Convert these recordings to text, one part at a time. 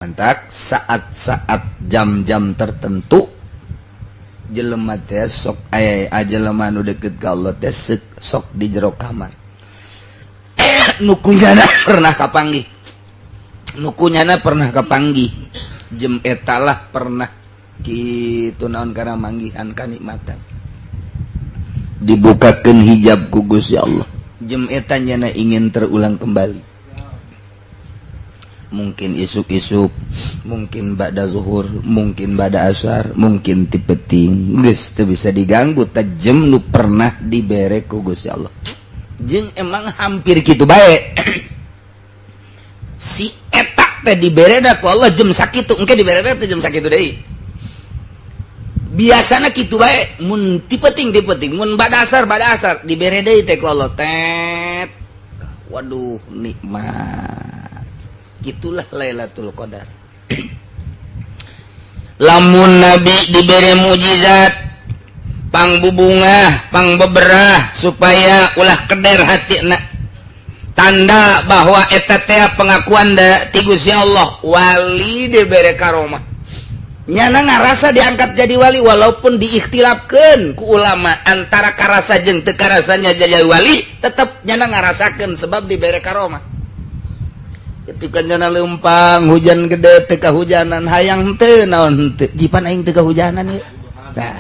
Mantak saat-saat jam-jam tertentu jelema teh sok aya jelema nu deket ka Allah teh sok di jero kamar. Nu kunyana pernah kapanggih. Nu kunyana pernah kapanggih. Jem etalah pernah kitu naon kana manggihan kanikmatan. Dibukakeun hijab ku Gusti Allah. Jem eta nyana ingin terulang kembali. Mungkin isuk-isuk, mungkin ba'da zuhur, mungkin ba'da asar, mungkin ti peuting, geus teu bisa diganggu ta jem nu pernah dibere ku Gusti Allah. Jeung emang hampir kitu bae. Si eta teh diberena ku Allah jem sakitu, engke diberena teh jem sakitu deui. Biasana kitu bae mun ti peuting ti peuting, mun ba'da asar dibere deui teh ku Allah tet. Waduh, nikmat. Itulah Lailatul Qadar. Lamun Nabi diberi mujizat pangbubungah, pangbeberah supaya ulah keder hati na. Tanda bahwa eta teh pengakuan da ti Gusti Allah, wali dibere karomah. Nyana ngarasa diangkat jadi wali walaupun diikhtilafkeun ku ulama antara karasa jeung teu karasanya jadi wali, tetep nyana ngarasakeun sebab dibere karomah. Ketika nyana lempang hujan gede teu kahujanan hayang teu naon teu jipan aing teu kahujanan ieu. Nah,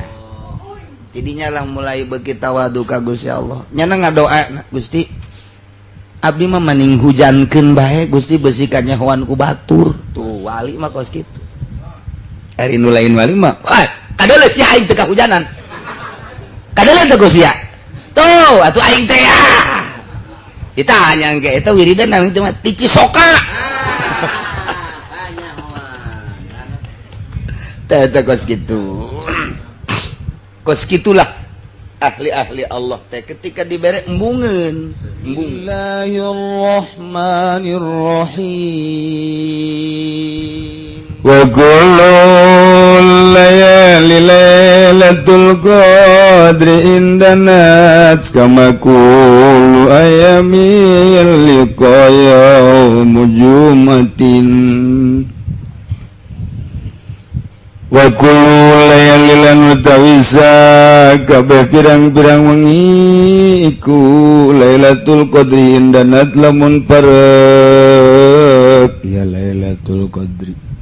jadinya lah mulai beuki tawadu ka Gusti Allah. Nyana ngadoa, Gusti abdi mah maning hujankeun bae Gusti besi kanyahoan ku batur. Tuh wali mah kos kitu. Ari nu lain wali mah, wah kadeuleu sia aing teu kahujanan. Kadeuleu teu Gusti ya. Tuh atuh aing teh ya. Ditanya engke eta wiridan nang teh mah ti Cisoka. Teh teh kos kitu. Kos kitulah ahli-ahli Allah teh ketika dibere embungeun. Bismillahirrahmanirrahim. Wa kullu layali lailatul qadri indanat kama kullu ayamil liqa yaumu jumatin. Wa kullu layali lan utawisa kabeh pirang-pirang wengi iku Lailatul Qadri indanat lamun parek ya Lailatul Qadri.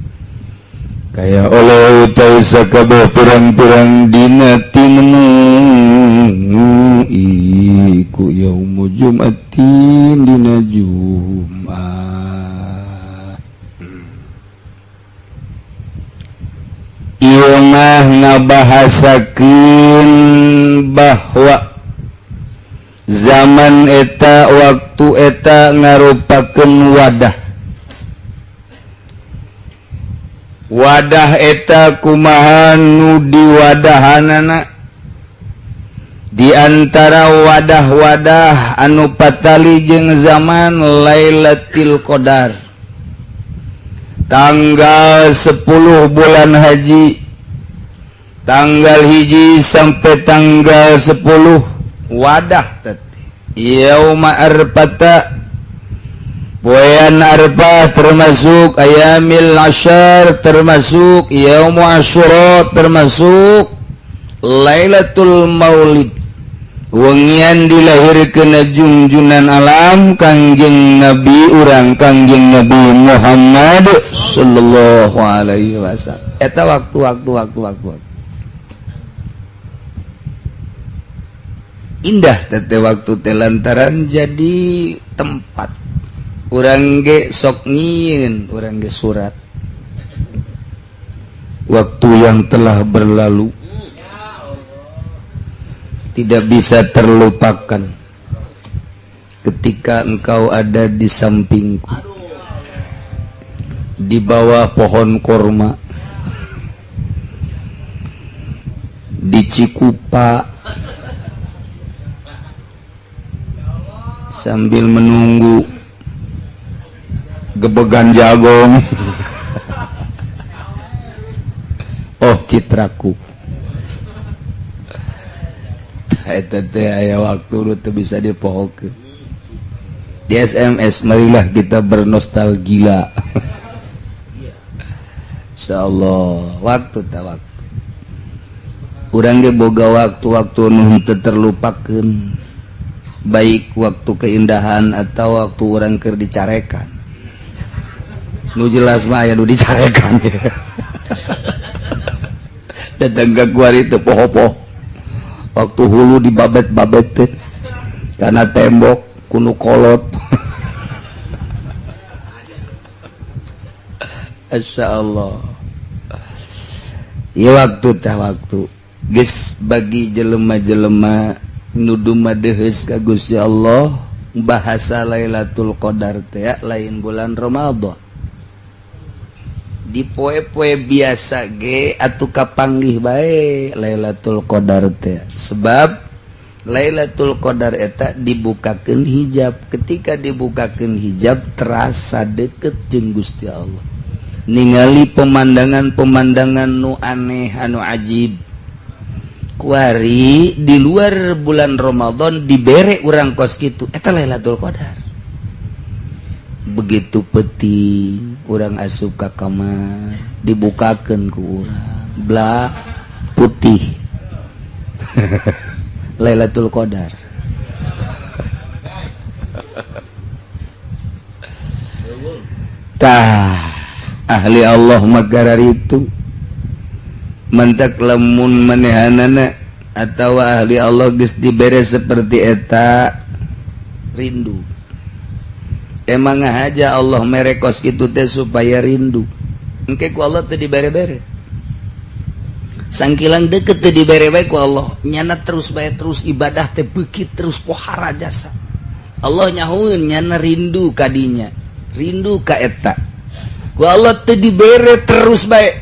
Kaya oleh utai sakabeh pirang-pirang dina tinemu iku yaumu jumatin dina Jumat. Ieu mah ngabahasakeun bahwa zaman eta waktu eta ngarupakeun wadah. Wadah eta kumaha nu diwadahanana di antara wadah-wadah anu patali jeung zaman Lailatul Qadar tanggal 10 bulan haji tanggal 1 sampai tanggal 10 wadah teh yauma arfata poean Arfah termasuk ayamil asyar termasuk yaumu asyura termasuk Lailatul Maulid wengian dilahirkeun junjunan alam Kangjeng Nabi urang Kangjeng Nabi Muhammad sallallahu alaihi wasallam. Eta waktu-waktu indah teh waktu teh lantaran jadi tempat urang ge sok nyieun urang ge surat waktu yang telah berlalu tidak bisa terlupakan ketika engkau ada di sampingku di bawah pohon korma di Cikupa sambil menunggu gebegan jagung. Oh citraku eta teh aya waktu nu teu bisa dipohokeun. Di SMS marilah kita bernostalgia. Masya Allah, waktu tak waktu urang ge boga waktu-waktu nu teu terlupakeun, baik waktu keindahan atau waktu urang keur dicarekan. Nu jelas mah aya nu dicarekan, datang ke kuari teu poho-poho waktu hulu dibabet-babet karena tembok kunu kolot. Masya Allah ya, waktu tah waktu geus bagi jelema-jelema nu dumadeheus ka Gusti Allah. Bahasa Lailatul Qadar teh lain bulan Ramadan, di poe-poe biasa ge atuh kapanggih bae Lailatul Qadar teh, sebab Lailatul Qadar eta dibukakeun hijab. Ketika dibukakeun hijab, terasa deket jeung Gusti Allah, ningali pemandangan-pemandangan nu aneh, anu ajib. Kuari di luar bulan Ramadan dibere urang kos kitu, eta Lailatul Qadar. Begitu peuting urang asup ka kamar, dibukakeun ku urang bla putih, Lailatul Qadar. Tah, ahli Allah magarar itu mentak lemun manehanana atau ahli Allah geus dibere seperti eta rindu. Emang aja Allah mere kos kitu teh supaya rindu. Engke ku Allah teh dibere-bere, sangkilang deket teh dibere bae ku Allah. Nyana terus bae, terus ibadah teh beuki terus pohara jasa. Allah nyahueun nyana rindu kadinya, rindu ka eta. Ku Allah teh dibere terus bae,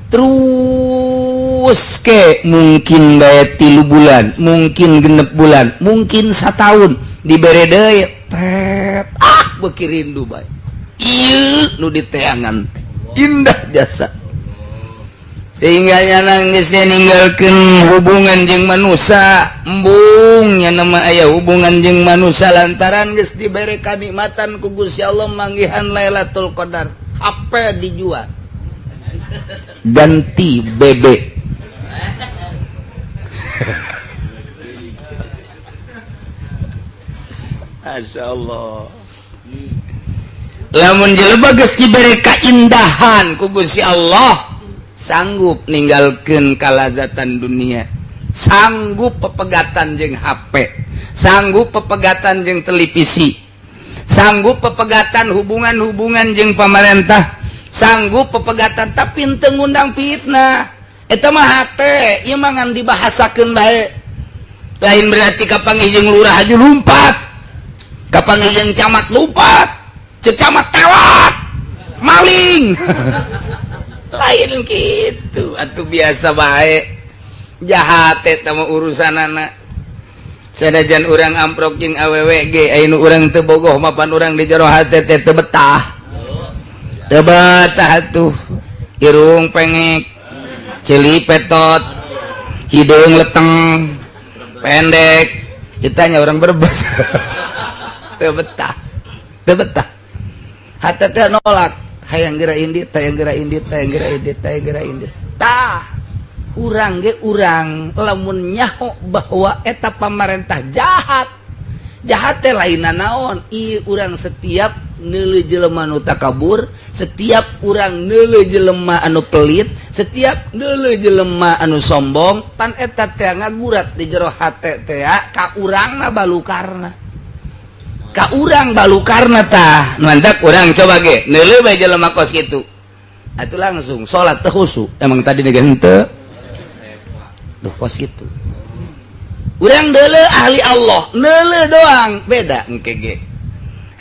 terus ke mungkin bae 3 bulan, mungkin 6 bulan, mungkin 1 tahun dibere deui tet, ah beuki rindu bae. Ieu nu diteangan teh indah jasa, sehingga nyana geus ninggalkeun hubungan jeung manusia. Embung nyana mah aya hubungan jeung manusia lantaran geus dibere kanikmatan ku Gusti Allah manggihan Lailatul Qadar. HP dijual ganti BB. Masya Allah, lamun jelema geus dibere kaindahan ku Gusti Allah, sanggup ninggalkeun kalazatan dunia, sanggup pepegatan jeung HP, sanggup pepegatan jeung televisi, sanggup pepegatan hubungan-hubungan jeung pamarentah, sanggup pepegatan tapi teu ngundang fitnah. Eta mah hate ieu mah ngan dibahasakeun bae. Lain berarti kapanggih jeung lurah aja lumpat, kapanggih jeung camat lumpat, ceuk camat tewak maling. Lain gitu atuh, biasa bae. Jahat eta mah urusanana. Sanajan urang amprok jeung awewe ge, aya nu urang teu bogoh mapan urang di jero hate teh teu betah. Teu betah atuh. Irung pengek, ceuli petot, hideung leteng, pendek. Ditanya orang Brebes. Teu betah. Teu betah. Hate teh nolak. Hayang geura indit, hayang geura indit, hayang geura indit, hayang geura indit. Tah, urang ge urang lamun nyaho bahwa eta pamarentah jahat. Jahat teh lain naon? Ieu urang setiap neuleuh jelema nu takabur, setiap urang neuleuh jelema anu pelit, setiap neuleuh jelema anu sombong, pan eta teh ngagurat di jero hate teh ka urangna balukarna. Ka urang balukarna tah. Mantak urang coba ge neuleuh bae jelema kos kitu. Atuh langsung salat teu khusyuk. Emang tadi ge henteu. Duh kos kitu. Urang deuleu ahli Allah, neuleuh doang beda engke ge.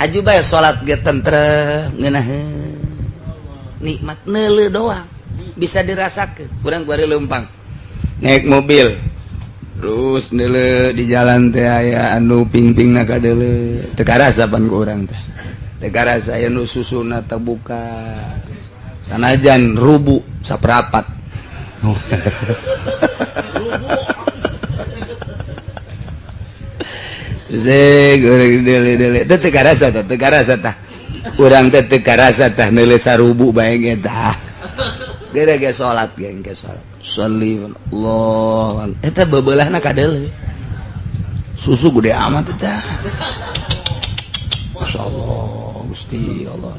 Haju bae salat ge tentrem, ngeunaheun. Nikmat neuleuh doang bisa dirasakeun. Urang bari leumpang naik mobil terus neuleuh di jalan teh aya anu pingpingna kadeuleu, teu karasa pan ku urang teh. Teu karasa aya nu susuna terbuka. Sanajan rubu saperapat. Zeg urang deuleu-deuleu teh teu karasa tah, teu karasa tah. Urang teh teu karasa tah neuleuh sarubu bae ge tah. Gede ge salat geng ge salat. Sholli Allah. Eta bebeulahna kadeuleu. Susu gede amat eta. Masyaallah, Gusti Allah.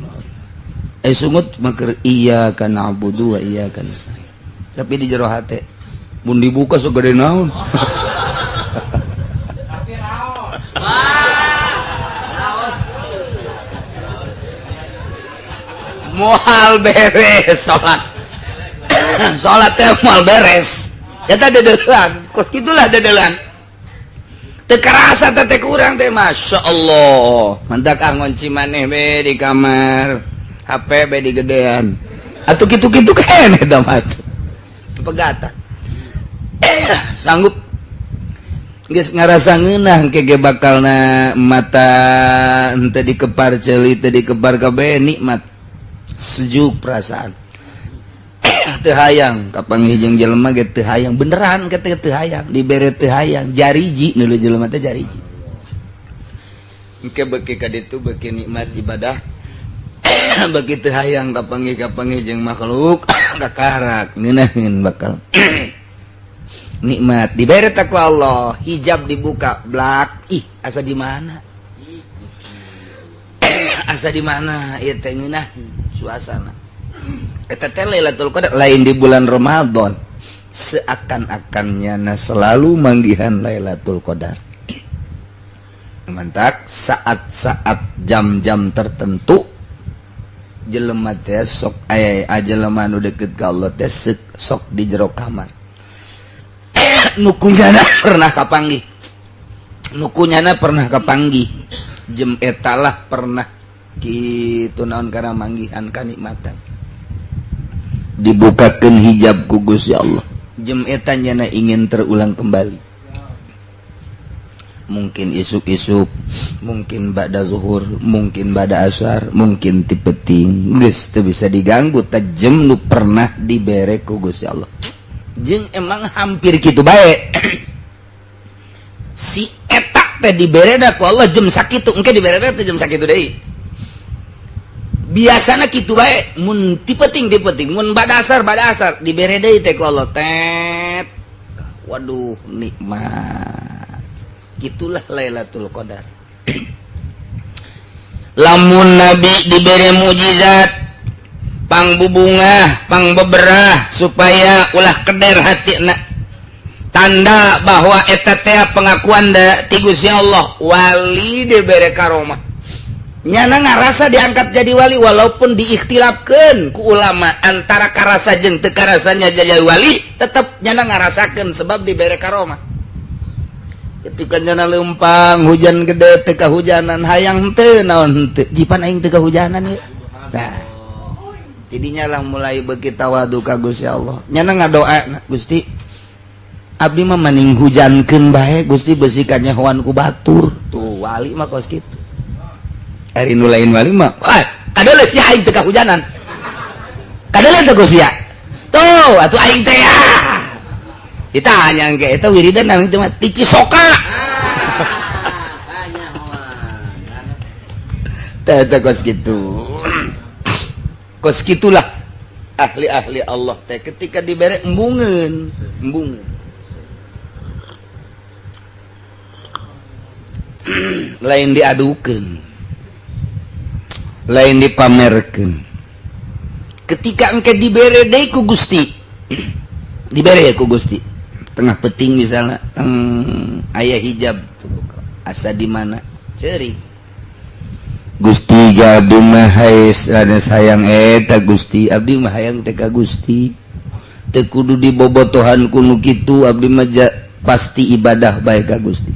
Eh sungut maker iyyaka na'budu wa iyyaka nasta'in. Tapi di jero hate mun dibuka segede naon. Tapi raos. Wah. Raos. Moal beres salat. Salat teh moal beres. Eta dedeulan, kos kitulah dedeulan. Teu karasa teh kurang teh, Masya Allah. Mantak ah ngunci maneh be di kamar. HP be digedean. Atuh kitu-kitu keneh eta mah atuh. Pegatan. Sanggup geus ngarasa ngeunah ke ge bakalna mata henteu dikepar ceuli, teu dikepar kabeh, nikmat sejuk perasaan, teu hayang kapanggih jeung jelema ge teu hayang, beneran ke teu hayang dibere, teu hayang jariji nu jelema teh jariji. Engke beuki ka ditu beuki nikmat ibadah, beuki teu hayang kapanggih kapanggih jeung makhluk, kakarak ngeunaheun bakal nikmat dibere takwa Allah, hijab dibuka blak, ih asa di mana, asa di mana ieu teh ngeunah suasana eta teh. Lailatul Qadar lain di bulan Ramadan, seakan-akan nyana selalu manggihan Lailatul Qadar. Mantak saat-saat jam-jam tertentu jelema teh sok aya jelema nu deket ka Allah teh sok di jero kamar nu kunyana pernah kapanggih, nu kunyana pernah kapanggih jem etalah pernah kitu naon karena manggihan kanikmatan dibukakeun hijab ku Gusti Allah. Jem eta nyana ingin terulang kembali, mungkin isuk-isuk, mungkin ba'da zuhur, mungkin ba'da asar, mungkin ti peuting, geus teu bisa diganggu tajem nu pernah dibere ku Gusti Allah. Jeung emang hampir kitu bae si eta teh dibere ku Allah jem sakitu, engke dibere teh jem sakitu deui. Biasana kitu bae, mun ti peuting ti peuting, mun ba'da asar ba'da asar dibere deui teh ku Allah tet. Waduh, nikmat. Itulah Lailatul Qadar. Lamun nabi diberi mujizat pang bubungah, pang beberah supaya ulah keder hati nak, tanda bahwa eta teh pengakuan da ti Gusti Allah, wali dibere karomah, nyana ngarasa diangkat jadi wali, walaupun diikhtilafkeun ku ulama antara karasa jeung teu karasanya jadi wali, tetep nyana ngarasakeun sebab dibere karomah. Ketika nyana lempang hujan gede teu kahujanan, hayang teu naon teu jipan aing teu kahujanan ya. Nah, jadinya lah mulai beuki tawadu ka Gusti Allah. Nyana ngadoa, nah, "Gusti, abdi mah mending hujankeun bae Gusti, besi kanyahoan ku batur." Tuh wali mah kos kitu. Ari nu lain wali mah, "Wah, kadeuleu sia aing teu kahujanan, kadeuleu teu ku sia tuh atuh aing teh ya." Ditanya engke eta wiridan nang itu mah ti Cisoka. Teh teh kos kitu, kos kitulah ahli-ahli Allah teh ketika dibere embungeun embungeun, lain diadukeun, lain dipamerkeun. Ketika engke dibere deui ku Gusti, dibere ku Gusti tengah peuting misalnya, teng aya hijab, asa di mana ceurik, "Gusti, abdi mah sayang eta Gusti, abdi mah hayang teh ka Gusti, teu kudu dibobotohan ku nu kitu, abdi mah pasti ibadah bae ka Gusti.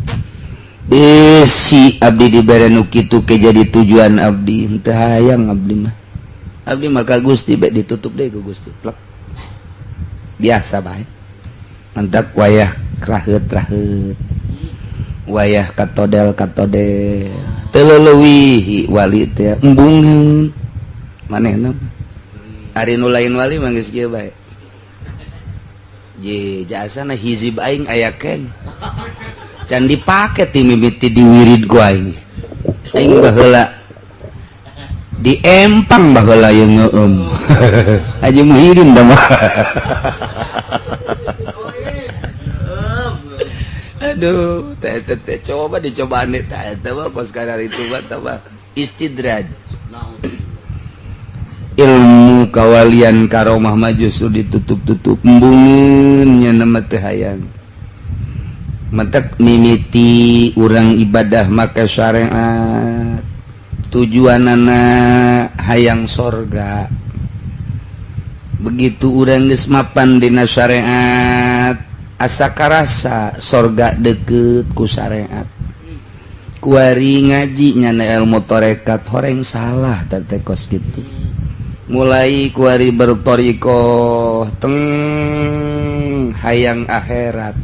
Si abdi dibere nu kitu ke jadi tujuan abdi henteu hayang, abdi mah, abdi mah ka Gusti bae." Ditutup deui ku Gusti plek, biasa bae. Mantap wayah kraheut-kraheut, wayah katodel katodel, teu leuwih wali teh embungeun manehna. Ari nu lain wali mah geus kieu bae, je jasana hizib aing aya ken can dipake ti mimiti diwirid ku aing, aing baheula. Di empang baheula ieu ngeueum. Haji Muhyiddin da mah. Aduh, teh teh coba dicobaan teh eta mah kos kadar itu mah tah istidraj. Ilmu kawalian karomah mah justru ditutup-tutup embungeun nya nama teh hayang. Matak mimiti urang ibadah maka syariat tujuanana hayang sorga. Begitu urang geus mapan dina syariat asa karasa sorga deket ku syariat. Kuari ngaji nyana ilmu tarekat horeng salah teh kos kitu. Mulai kuari bertorikoh teng hayang akhirat,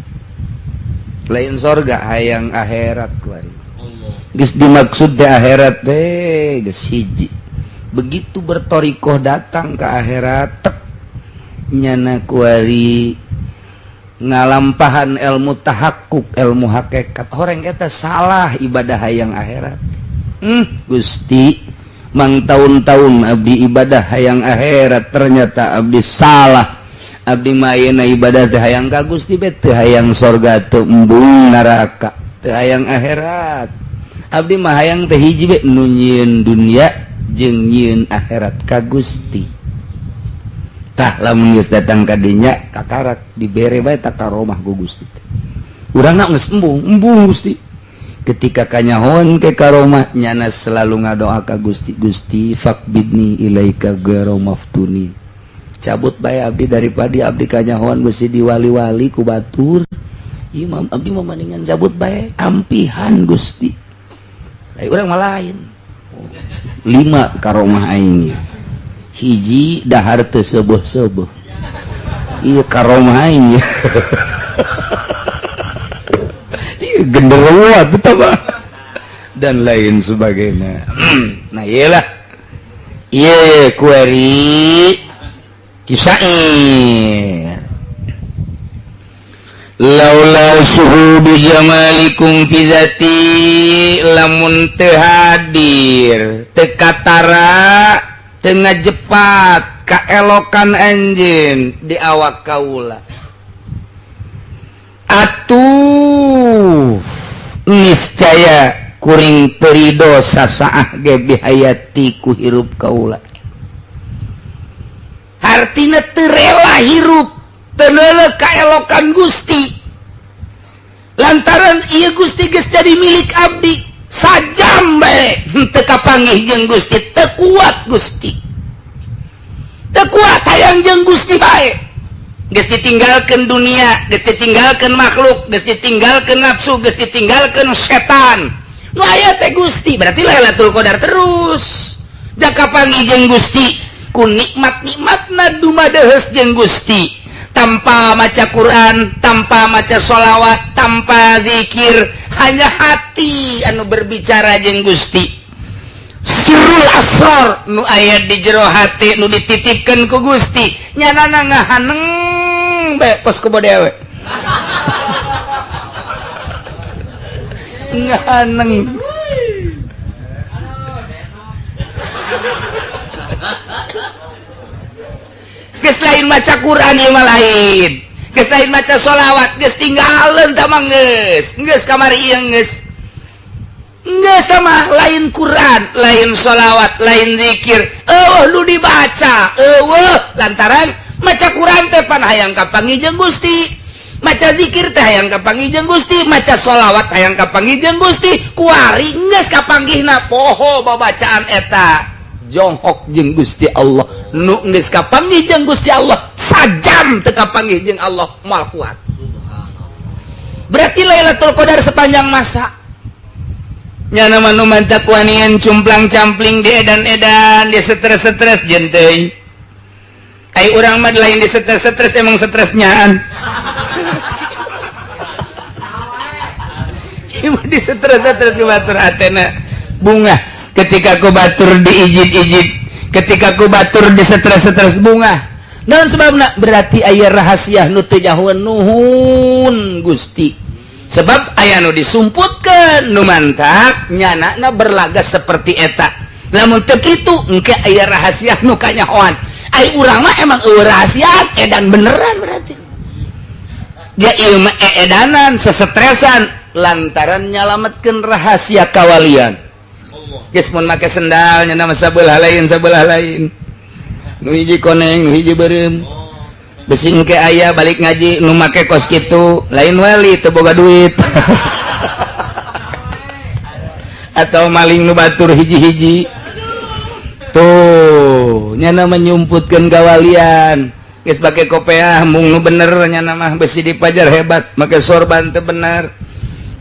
lain sorga hayang akhirat kuari. Geus dimaksud di akhirat teh geus hiji. Begitu bertorikoh datang ke akhirat tek nyana kuari ngalampahan ilmu tahakkuk ilmu hakikat horeng eta salah ibadah hayang akhirat. Gusti mang tahun-tahun abdi ibadah hayang akhirat ternyata abdi salah. Abdi mah ayeuna ibadah teh hayang ka Gusti be teu hayang sorga teu embung neraka teu hayang akhirat. Abdi mah hayang teh hiji be nu nyieun dunya jeung nyieun akhirat ka Gusti. Tah lamun geus datang ka dinya kakarak dibere bae tak karomah ku Gusti. Urangna geus embung, embung Gusti. Ketika kanyahoan ke karomah nyana selalu ngadoa ka Gusti, Gusti faqbidni ilaika ghairu maftuni. Cabut bae abdi daripada abdi kanyahoan besi diwali-wali ku batur. Imam abdi mah mendingan cabut bae ampihan Gusti. Lain urang mah lain. 5 karomah aing. Hiji dahar teu seueuh-seueuh. Ieu karomah aing. Ieu genderuwo atuh tah mah. Dan lain sebagainya. Nah iyalah. Ieu kuari kisair. Laula suhudu jamalikum fi zati lamun teu hadir teu katara teu ngajepat kaelokan anjeun di awak kaula. Atuh niscaya kuring teu rido sasaah ge bihayati ku hirup kaula. Hartina teu rela hirup teu neuleuh kaelokan Gusti. Lantaran ieu Gusti geus jadi milik abdi sajam bae henteu kapanggih jeung Gusti teu kuat Gusti. Teu kuat hayang jeung Gusti bae. Geus ditinggalkeun dunia, geus ditinggalkeun makhluk, geus ditinggalkeun nafsu, geus ditinggalkeun setan. Nu aya teh Gusti, berarti Lailatul Qadar terus. Jaka panggih jeung Gusti ku nikmat-nikmatna dumadeheus jeung Gusti. Tanpa maca Quran, tanpa maca sholawat, tanpa zikir, hanya hati anu berbicara jeung Gusti. Sirul asror nu aya di jero hati nu dititipkeun ku Gusti, nyanana ngahaneng bae kos ku dewe. Ngahaneng. Geus lain maca Quran ieu mah lain. Geus lain maca sholawat, geus tinggalkeun tah mah geus. Geus kamari ieu geus. Geus sama lain Quran, lain sholawat, lain zikir. Eueuh nu dibaca, eueuh lantaran maca Quran teh pan hayang kapanggih jeung Gusti. Maca zikir teh hayang kapanggih jeung Gusti, maca sholawat hayang kapanggih jeung Gusti. Kuari geus kapanggihna poho babacaan eta. Jonghok jeung Gusti Allah nu geus kapanggih jeung Gusti Allah sajam teu kapanggih jeung Allah moal kuat. Berarti Lailatul Qadar sepanjang masa. Nyana mah nu mantak wanian cumplang-campling di edan-edan di stres-stres jeung teuing. Ai urang mah lain di stres-stres emang stresnyaan. Ieu mah di stres-stres ku batur hatena bunga. Ketika ku batur diijid-ijid, ketika ku batur di stres-stres bunga. Naon sebabna? Berarti aya rahasia nu teu nyahoeun nuhun Gusti. Sebab aya nu disumputkeun nu mantak nyanana berlaga seperti eta. Lamun teu kitu, engke aya rahasia nu kanyahoan. Ai urang mah emang euweuh rahasia, edan beneran. Berarti dia ilmu edanan, sesetresan lantaran nyalametkeun rahasia kawalian. Geus, mun make sendal nya nama sabelah lain, sabelah lain, nu hiji koneng, nu hiji beureum. Besi engke aya balik ngaji nu make kos kitu, lain wali, teu boga duit atau maling nu batur hiji-hiji tuh. Nyana menyumputkeun kawalian. Geus pake kopeah mung nu bener, nyana mah besi dipajar hebat, make sorban teu bener.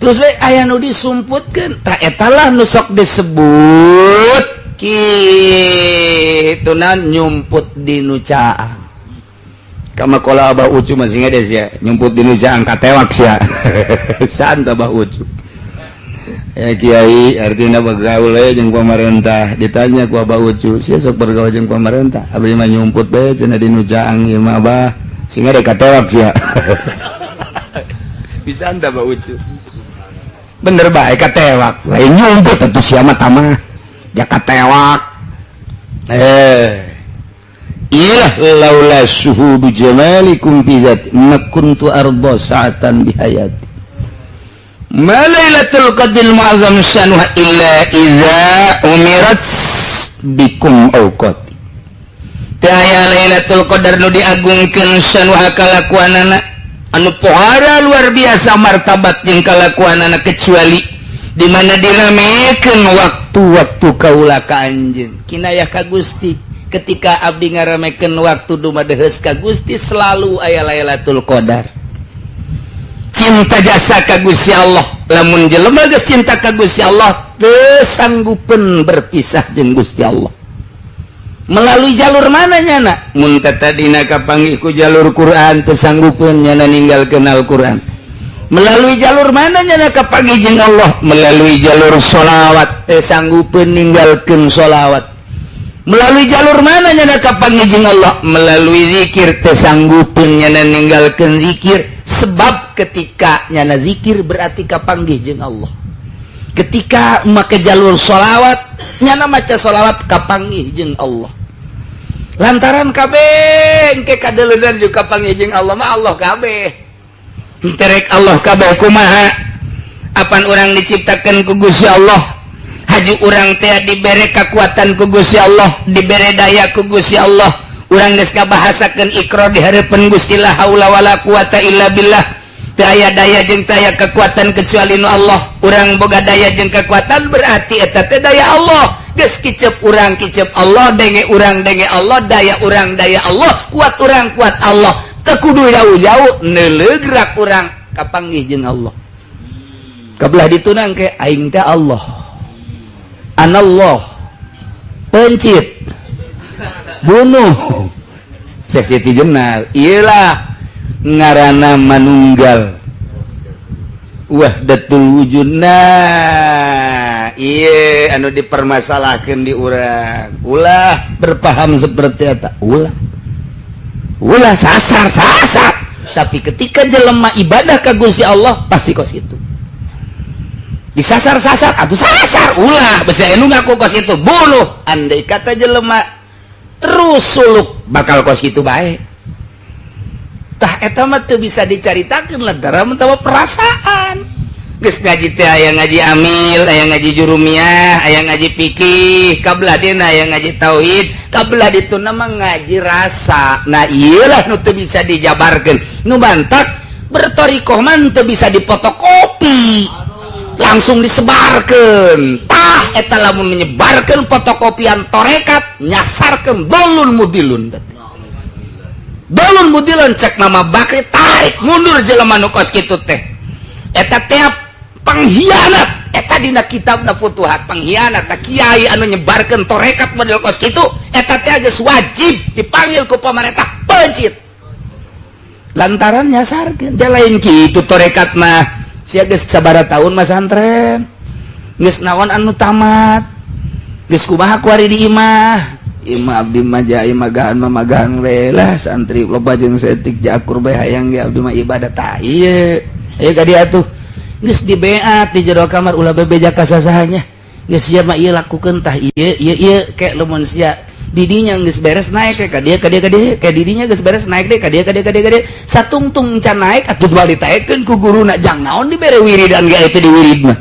Terus we aya nu disumputkeun. Tah, eta lah nu sok disebut kitu na, nyumput di nu caang. Kama qala Abah Ucu, masih ngede sia nyumput di nu caang, katewak sia. Sant Abah Ucu ya, kiai artinya bergaul jeung pemerintah. Ditanya ku Abah Ucu, "Sia sok bergaul jeung pemerintah?" "Abdi mah nyumput bae," cenah, "di nu caang ieu mah, Abah." Sehingga rek katewak sia. Bisa anda Abah Ucu bener bae katewak. Lain nyumput atuh sia mah, tamah ya katewak. Eh, iyalah, laula syuhudu jamalikum fi dzat ma kuntu arda sa'atan bihayati. Ma lailatul qadril mu'azzam syanuha illa idza umirat bikum awqati. Teu aya Lailatul Qadar nu diagungkeun syanuha kalakuanana, anu pohara luar biasa martabat jeung kalakuanana, kecuali di mana diramekeun waktu-waktu kaula ka anjeun, kinayah ka Gusti. Ketika abdi ngaramekeun waktu dumadeheus ka Gusti, selalu aya Lailatul Qadar. Cinta jasa ka Gusti Allah. Lamun jelema geus cinta ka Gusti Allah, teu sanggupeun berpisah jeung Gusti Allah. Melalui jalur mana nyana? Mun tadina kapanggih ku jalur Quran, teu sanggupeun nyana ninggalkeun Al-Quran. Melalui jalur mana nyana kapanggih jeung Allah? Melalui jalur sholawat, teu sanggupeun ninggalkeun sholawat. Melalui jalur mana nyana kapanggih jeung Allah? Melalui zikir, teu sanggupeun nyana ninggalkeun zikir. Sebab ketika nyana zikir berarti kapanggih jeung Allah. Ketika make jalur sholawat, nyana maca sholawat kapanggih jeung Allah. Lantaran kabeh ke kadeleunan juga kapanggih jeung Allah mah, Allah kabeh terek Allah kabeh kumaha? Apan urang diciptakan ku Gusti Allah, haju urang teh dibere kekuatan ku Gusti Allah, dibere daya ku Gusti Allah. Urang geus ngabahasakeun ikrar di harapan Gusti, la haula wala quwata illa billah. Teu aya daya jeung teu aya kekuatan kecuali nu Allah. Urang boga daya jeung kekuatan berarti eta teh daya Allah. Geus kicep urang kicep Allah, denge urang denge Allah, daya urang daya Allah, kuat urang kuat Allah. Teu kudu jauh-jauh, neuleugrak urang kapanggih jeung Allah. Kabelah ditunang ke aing teh Allah, anallah, pencit, bunuh. Syekh Siti Jenar iyalah ngarana manunggal wahdatul wujud. Nah, iya, anu dipermasalahkan di urang, ulah berpaham seperti eta, ulah, ulah sasar sasar. Tapi ketika jelema ibadah ka Gusti Allah pasti kos itu disasar-sasar atau sasar. Ulah bisa anu ngaku kos itu bunuh. Andai kata jelema terus suluk bakal kos itu baik. Tah, eta mah teu bisa dicaritakeun lantaran tawa perasaan. Geus ngaji teh aya ngaji amil, aya ngaji jurumiyah, aya ngaji fikih, kabelah dina aya ngaji tauhid, kabelah dituna mah ngaji rasa. Nah, iyalah nu teu bisa dijabarkeun. Nu bantak bertorikoh mah teu bisa dipotokopi langsung disebarkan. Tah, eta lamun menyebarkan fotokopian torekat nyasarkan, dolun mudilun, dolun mudilun. Cek Mama Bakri, tarik mundur jelema nu kos kitu teh, eta teh pengkhianat. Eta dina kitabna Futuhat, pengkhianat. Ta kiai anu nyebarkeun torekat model kos kitu, eta teh geus wajib dipanggil ku pemerintah, pencit, lantaran nyasarkeun. Lain kitu torekat mah. Sia geus sabaraha tahun masantren, geus naon anu tamat, geus kumaha kuari di imah? Imah abdi mah ja magahan mah magahan we lah, santri loba jeung saeutik jakur bae, hayang ge abdi mah ibadah. Tah, ieu aya ka dieu atuh geus dibeat di jero kamar, ulah bebeja ka sasahanya. Geus sia mah ieu lakukeun tah ieu ieu ieu kayak lamun sia didinya geus beres naik ka dieu ka dieu ka dieu, ka didinya geus beres naik deh ka dieu ka dieu ka dieu ka dieu, satungtung can naik atuh dua ditaekeun ku guruna. Jang naon dibere wiridan ge itu di wirid mah?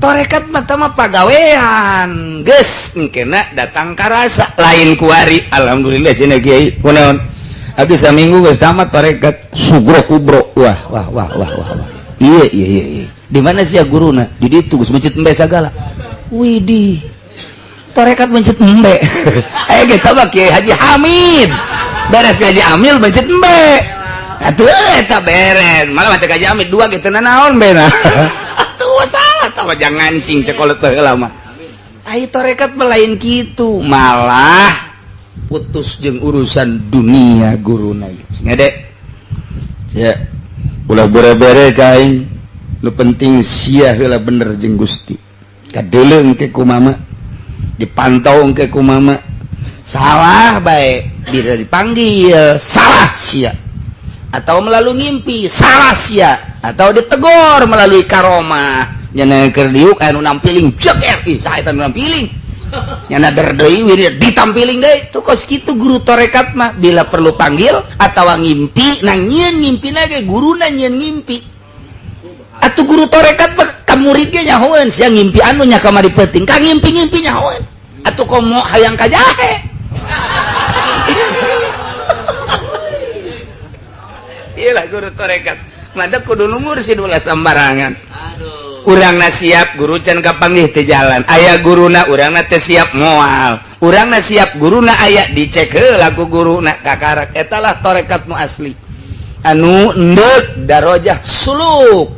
Torekat mah mah pagawean geus engkena datang karasa lain kuari. Alhamdulillah cenah kiai, kunaon abdi saminggu geus tamat torekat sugro kubro. Wah wah wah wah wah wah, iya iya iya iya, di mana sih ya guruna? Di ditu geus mencit embe sagala. Widih, torekat mencit embe. Eh, kita mah Kiai Haji Hamid beres ngaji amil mencit embe atuh eta beres, malah maca Haji Hamid dua gitu naon bena atuh salah tah jangan ngancing cekolot heula mah. Ai torekat mah lain kitu, malah putus jeung urusan dunia guruna geus ngede ya ulah bere-bere ka aing, nu penting sia heula bener jeung Gusti. Kadeuleu engke ku mama, dipantau engke ku mama, salah bae bisa dipanggil salah sia, atau melalui ngimpi salah sia, atau ditegor melalui karomah. Nyana keur diuk anu nampiling jeger, ih saha eta nu nampiling? Nyana der deui wirid ditampiling deui. Tuh kos kitu guru torekat mah, bila perlu panggil atau ngimpi. Nah, nyieun ngimpina ge guruna nyieun ngimpi atuh. Guru torekat mah ka murid ge nyahoeun sia ngimpi anu nya kamari peuting ka ngimpi-ngimpi nyahoeun atuh, komo hayang ka jahe. Iyalah guru torekat mada kudu nu mursid, ulah sembarangan. Urangna siap, guru can kapanggih teu jalan. Aya guruna, urangna teu siap moal. Urangna siap, guruna aya, dicek heula ku guruna kakarak. Eta lah torekat nu asli anu endek darajah suluk,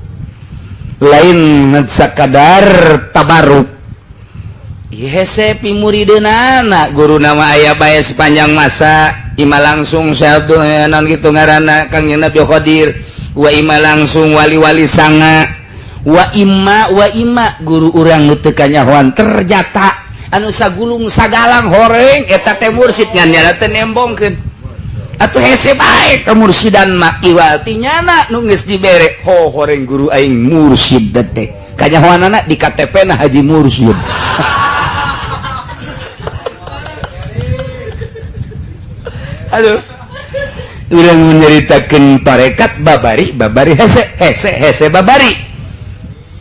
lain sakadar tabaruk. Hese pimurideunana, guru nama aya bae sepanjang masa. Ima langsung Syekh non gitu ngaranna Kang Nabi Khadir, wa ima langsung wali-wali sanga, wa imma wa imma guru urang nu teu kanyahoan terjata anu sagulung sagalang horeng eta teh mursid, ngan nyana teh nembongkeun atuh. Hese bae kemursidan mah iwal ti nyana nu geus dibere. Ho horeng guru aing mursid teh kanyahoanana di KTP na Haji Mursid. Aduh, urang nyaritakeun tarekat babari babari hese hese hese babari.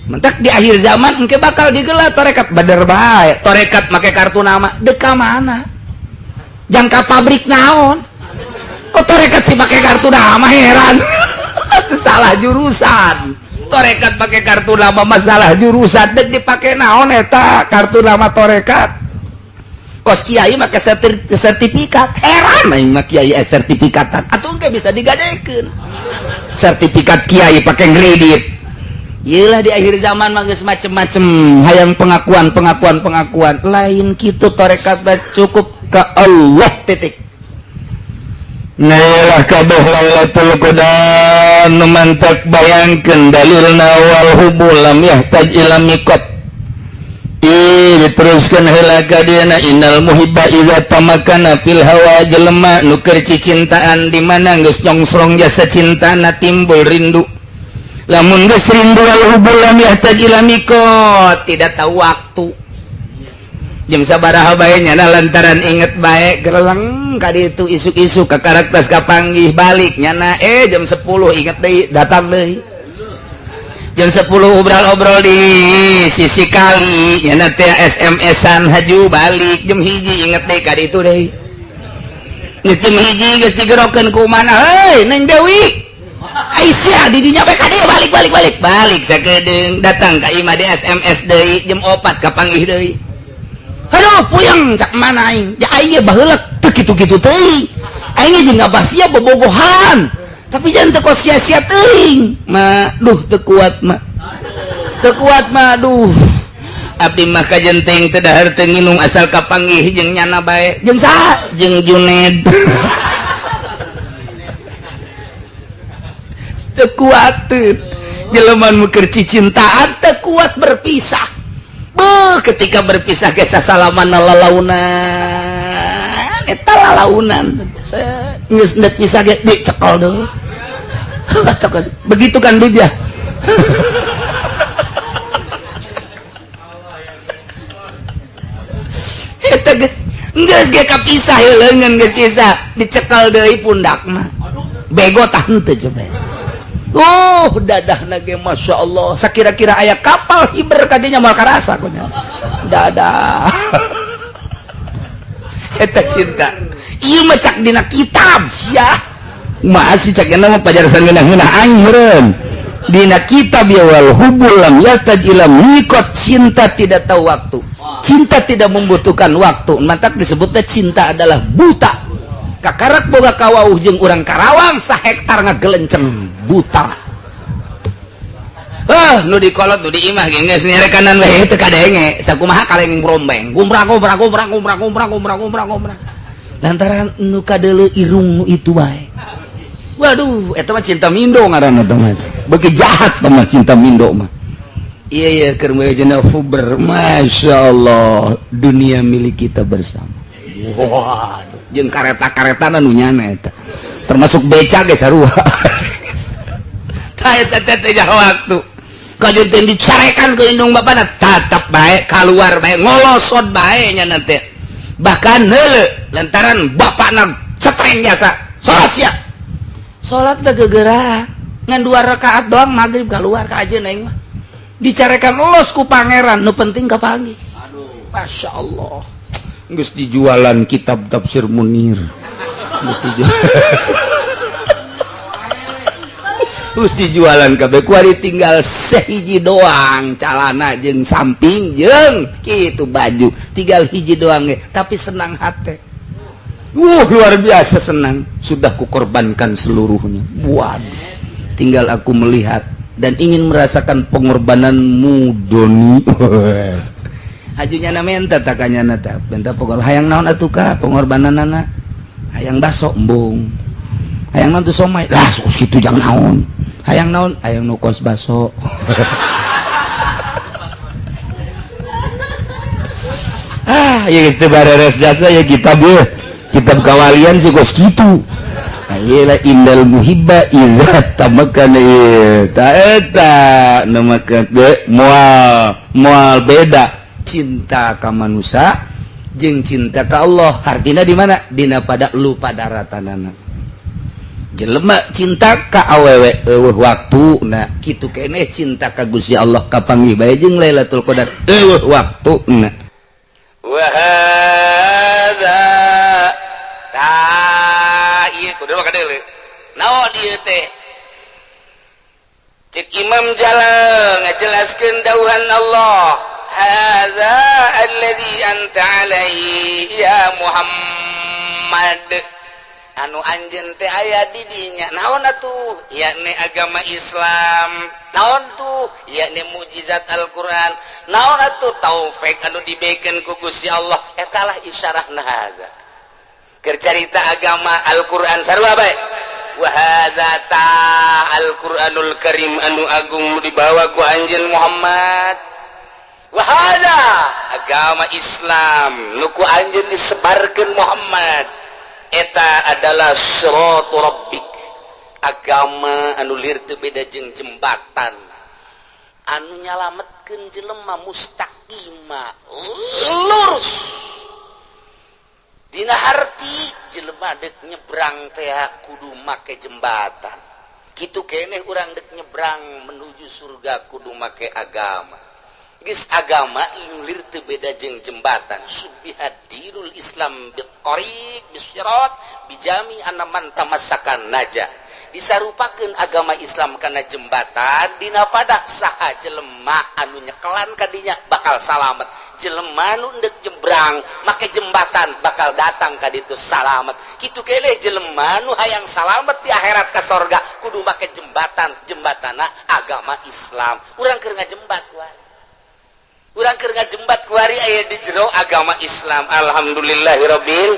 Mentak di akhir zaman engke bakal digelar tarekat badar bae, tarekat make kartu nama deka mana jangka pabrik naon kok tarekat sih make kartu nama, heran. Itu salah jurusan. Tarekat pakai kartu nama masalah jurusan dan dipake naon eta kartu nama tarekat? Kos kiai make sertifikat, heran aing mah kiai sertifikatan atuh engke bisa digadekeun sertifikat kiai pakai kredit. Yelah di akhir zaman mah geus macem-macem hayang pengakuan pengakuan pengakuan. Lain kitu tarekat, cukup ke Allah titik. Nah, kabeh Lailatul Qadar nu mantak bayangkeun dalilna wal hubbu lam yahtaj ila miqat. Ih, diteruskan heula ka dieuna innal muhibba idza tamakana fil hawa, jelema nu keur cicintaan di mana geus nyongsrong jasa cintana timbul rindu. Lamun geus rindu wal hubbu lam yahtaj ila miqat, tidak tahu waktu. Jam sabaraha bae nyana lantaran inget bae gereleng ka ditu isuk-isuk ka karakter kapanggih balik nyana, jam 10 inget deui datang deui. Jam 10 obrol-obrol di sisi kali nyana teh SMS-an haju balik, jam 1 inget deui ka ditu deui. Geus jam 1 geus digerokeun ku mana, heuy Neng Dewi. Aisyah di dinya bae ka dieu balik balik balik balik sakedeung datang ka imah di SMS deui, jam 4 kapanggih deui. Aduh puyeng cak mana aing? Ya aing ge baheula teu kitu-kitu teuing. Aing ge jeung ngabasia bobogohan. Tapi jangan teu kos sia-sia teuing. Ma, duh teu kuat ma. Teu kuat ma, duh. Abdi mah kajenteng teu dahar teu nginum asal kapanggih jeung nyana bae. Jeung saha? Jeung Juned. Teu kuat teu. Jelema nu keur cicintaan teu kuat berpisah. Beuh, ketika berpisah ge sasalaman lalaunan eta lalaunan geus endek pisah ge dicekel deui. Begitu kan Bib ya? Geus ge kapisah ya, leungeun geus pisah, dicekal deui pundakna. Bego tah henteu coba? Oh, dadahna ge Masya Allah, sakira-kira aya kapal hiber kadinya moal karasa kunya dadah. Eta cinta ieu mah cak dina kitab sia, masih cak mah pajarsan ngeunah-ngeunah aing meureun dina kitab ya. Wal hubbul lam yahtaj ila miqat, cinta tidak tahu waktu, cinta tidak membutuhkan waktu. Matak disebutnya cinta adalah buta. Kakarak boga kawauh jeung urang Karawang sahektar ngagelenceng buta. Ah, nu dikolot nu di imah ge geus nyerekanan we teu kadenge sakumaha kaleng rombeng, gumbrang gumbrang gumbrang gumbrang gumbrang gumbrang gumbrang gumbrang, lantaran nu kadeuleu irung nu itu bae. Waduh, eta mah cinta mindo ngaranna teh mah. Beuki jahat mah cinta mindo mah. Iya iya, keur jeung fuber, Masya Allah, dunia milik kita bersama. Waduh, jeung kareta-kareta nu nyana eta termasuk beca ge sarua. Tah, eta teh waktu kajeun dicarekan ke indung bapana tatap bae, keluar bae, ngolosot bae nya nanti, bahkan heuleu lantaran bapakna cetreng jasa salat sia, salat teh gegeura ngan dua rakaat doang maghrib, keluar ka aja aing mah dicarekan los ku pangeran, nu penting kapanggih. Masya Allah, geus dijualan kitab tafsir Munir, geus dijual. Terus dijualan kabeh, kuari tinggal sehiji doang, calana jeung samping jeung kitu baju tinggal hiji doang ge, tapi senang hati. Luar biasa senang, sudah kukorbankan seluruhnya. Waduh, tinggal aku melihat dan ingin merasakan pengorbananmu, Doni. Hajunya na minta takanya na ta minta pengorbanan, hayang naon atuh ka pengorbanan anak, hayang baso embung, hayang naon tuh, somai lah sok kitu, jangan naon, hayang naon, hayang nu kos baso. Ah ya, geus teu bareres jasa ya kitab ya, kitab kawalian sih kos kitu. Ayelah, innal muhibba idza tamakkana eta eta nu moal moal beda cinta ka manusia jeung cinta ka Allah. Artinya di mana? Dina pada lupa daratanana. Jelema cinta ka awewe eueuh waktu, nah kitu keneh cinta ka Gusti Allah, kapanggih bae jeung Lailatul Qadar eueuh waktuna. Wa hadza ta ieu kudu kadeuleu naon ieu teh. Cek Imam Jalal ngajelaskeun dauhan Allah, hadza alladzi anta alaihi ya Muhammad, anu anjeun teh aya di dinya. Naon atuh? Yakni agama Islam. Naon tuh? Yakni mukjizat Al-Qur'an. Naon atuh? Taufik anu dibikeun ku Gusti Allah. Eta lah isyarahna hadza keur carita agama Al-Qur'an sarua bae. Wa hadza ta Al-Qur'anul Karim anu agung nu dibawa ku anjeun Muhammad. Wa hadza agama Islam nu ku anjeun disebarkeun Muhammad, eta adalah siratu rabbik, agama anu lir teu beda jeung jembatan anu nyalametkeun jelema, mustaqima, lurus. Dina arti jelema dek nyebrang teh kudu make jembatan, kitu keneh urang dek nyebrang menuju surga kudu make agama. Geus agama lulir teu beda jeung jembatan. Syubbiha dinul Islam bit tariq bisirat bijami anna man tamassakan naja. Disarupakeun agama Islam kana jembatan, dina pada saha jelema anu nyekelan kadinya bakal salamet. Jelema nu endek jebrang make jembatan bakal datang ka ditu salamet. Kitu keneh jelema nu hayang salamet di akhirat ka sorga kudu make jembatan, jembatana agama Islam. Urang keur ngajembat kuari, urang keur ngajembat kuari aya di jero agama Islam. Alhamdulillahirabbil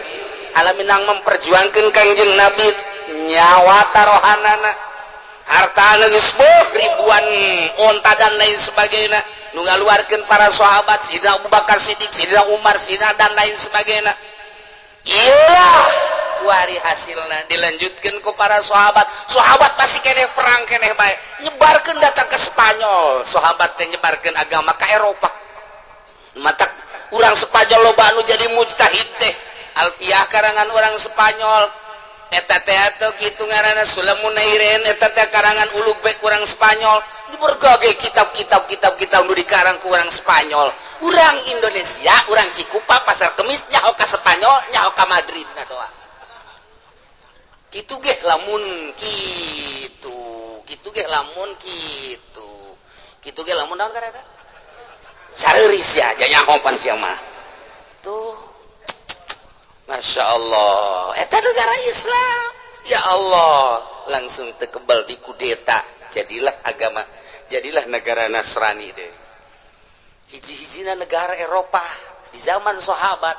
alamin, nang memperjuangkeun Kangjeng Nabi nyawa tarohanana, harta geus ribuan onta dan lain sebagainya, nu ngaluarkeun para sahabat, Sidina Abu Bakar Siddiq, Sidina Umar, Sidina dan lain sebagainya. Iya, kuari hasilna dilanjutkan ku para sahabat. Sahabat masih keneh perang keneh bae, nyebarkeun datang ke Spanyol. Sahabat teh nyebarkeun agama ke Eropa, matak urang Spanyol loba anu jadi mujtahid teh. Alfiah karangan orang Spanyol. Eta teh atau kitu ngaranna Sulamun Nairen, eta teh karangan Ulugbek, orang Spanyol. Di berbagai kitab-kitab, kitab-kitab nu dikarang ku orang Spanyol. Urang Indonesia, urang Cikupa, Pasar Kemis, nyaho ka Spanyol, nyaho ka Madrid na doa. Kitu ge lamun kitu, kitu ge lamun kitu, kitu ge lamun naon kareta? Sareuris ya, nyaho pan sia mah. Tuh. Masya Allah, eta negara Islam. Ya Allah, langsung tekebal di kudeta. Jadilah agama, jadilah negara Nasrani deh. Hiji-hijina negara Eropa di zaman sahabat,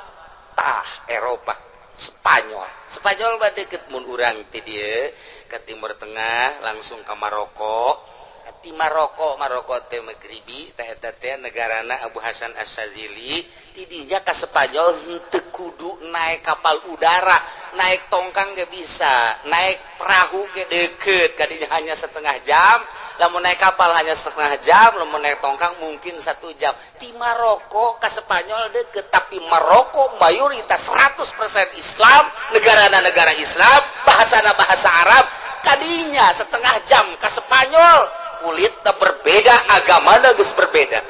tah Eropa, Spanyol. Spanyol mah deket, mun urang ti dieu ke Timur Tengah langsung ke Maroko. Ti Maroko, Maroko teh Maghribi, teh eta teh negarana Abu Hasan Asyadzili. Tidinya ka Spanyol henteu kudu naik kapal udara, naik tongkang ge bisa, naik perahu ge deket kadinya, hanya setengah jam. Lamun naik kapal hanya setengah jam, lamun naik tongkang mungkin 1 jam. Ti Maroko ke Spanyol deket, tapi Maroko mayoritas 100% Islam, negara negara Islam, bahasana bahasa Arab. Kadinya setengah jam ke Spanyol, kulitnya berbeda, agama geus berbeda.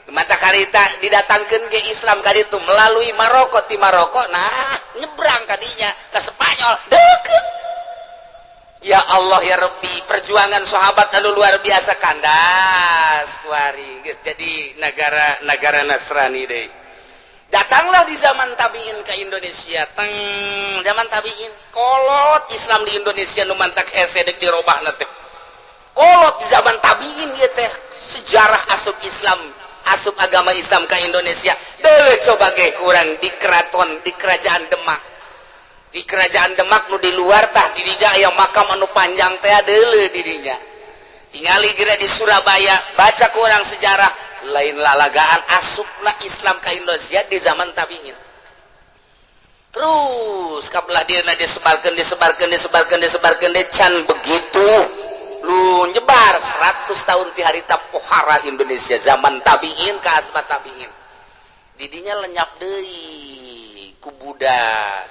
Mata karita didatangkan ke Islam kali itu melalui Maroko. Ti Maroko, nah, nyebrang kadinya ke Spanyol deket. Ya Allah ya Rabbi, perjuangan sahabat anu luar biasa, kandas kuari geus jadi negara negara Nasrani deh. Datanglah di zaman tabiin ke Indonesia. Teng zaman tabiin kolot Islam di Indonesia nu mantak hese dek dirobahna teh. Kolot di zaman tabiin ieu teh sejarah asup Islam, asup agama Islam ke Indonesia. Dulu coba ge kurang di keraton, di kerajaan Demak. Di kerajaan Demak nu di luar tah di dinya aya makam anu panjang teh, deuleu di dinya. Tingali geura di Surabaya, baca kurang sejarah, lain lalagaan asupna Islam ke Indonesia di zaman tabiin. Terus kabelah dia disebarkan, disebarkan, disebarkan, disebarkan deh, can begitu lu nyebar 100 tahun ti harita pohara Indonesia zaman tabiin ke asbat tabiin. Didinya lenyap deui ku Buddha,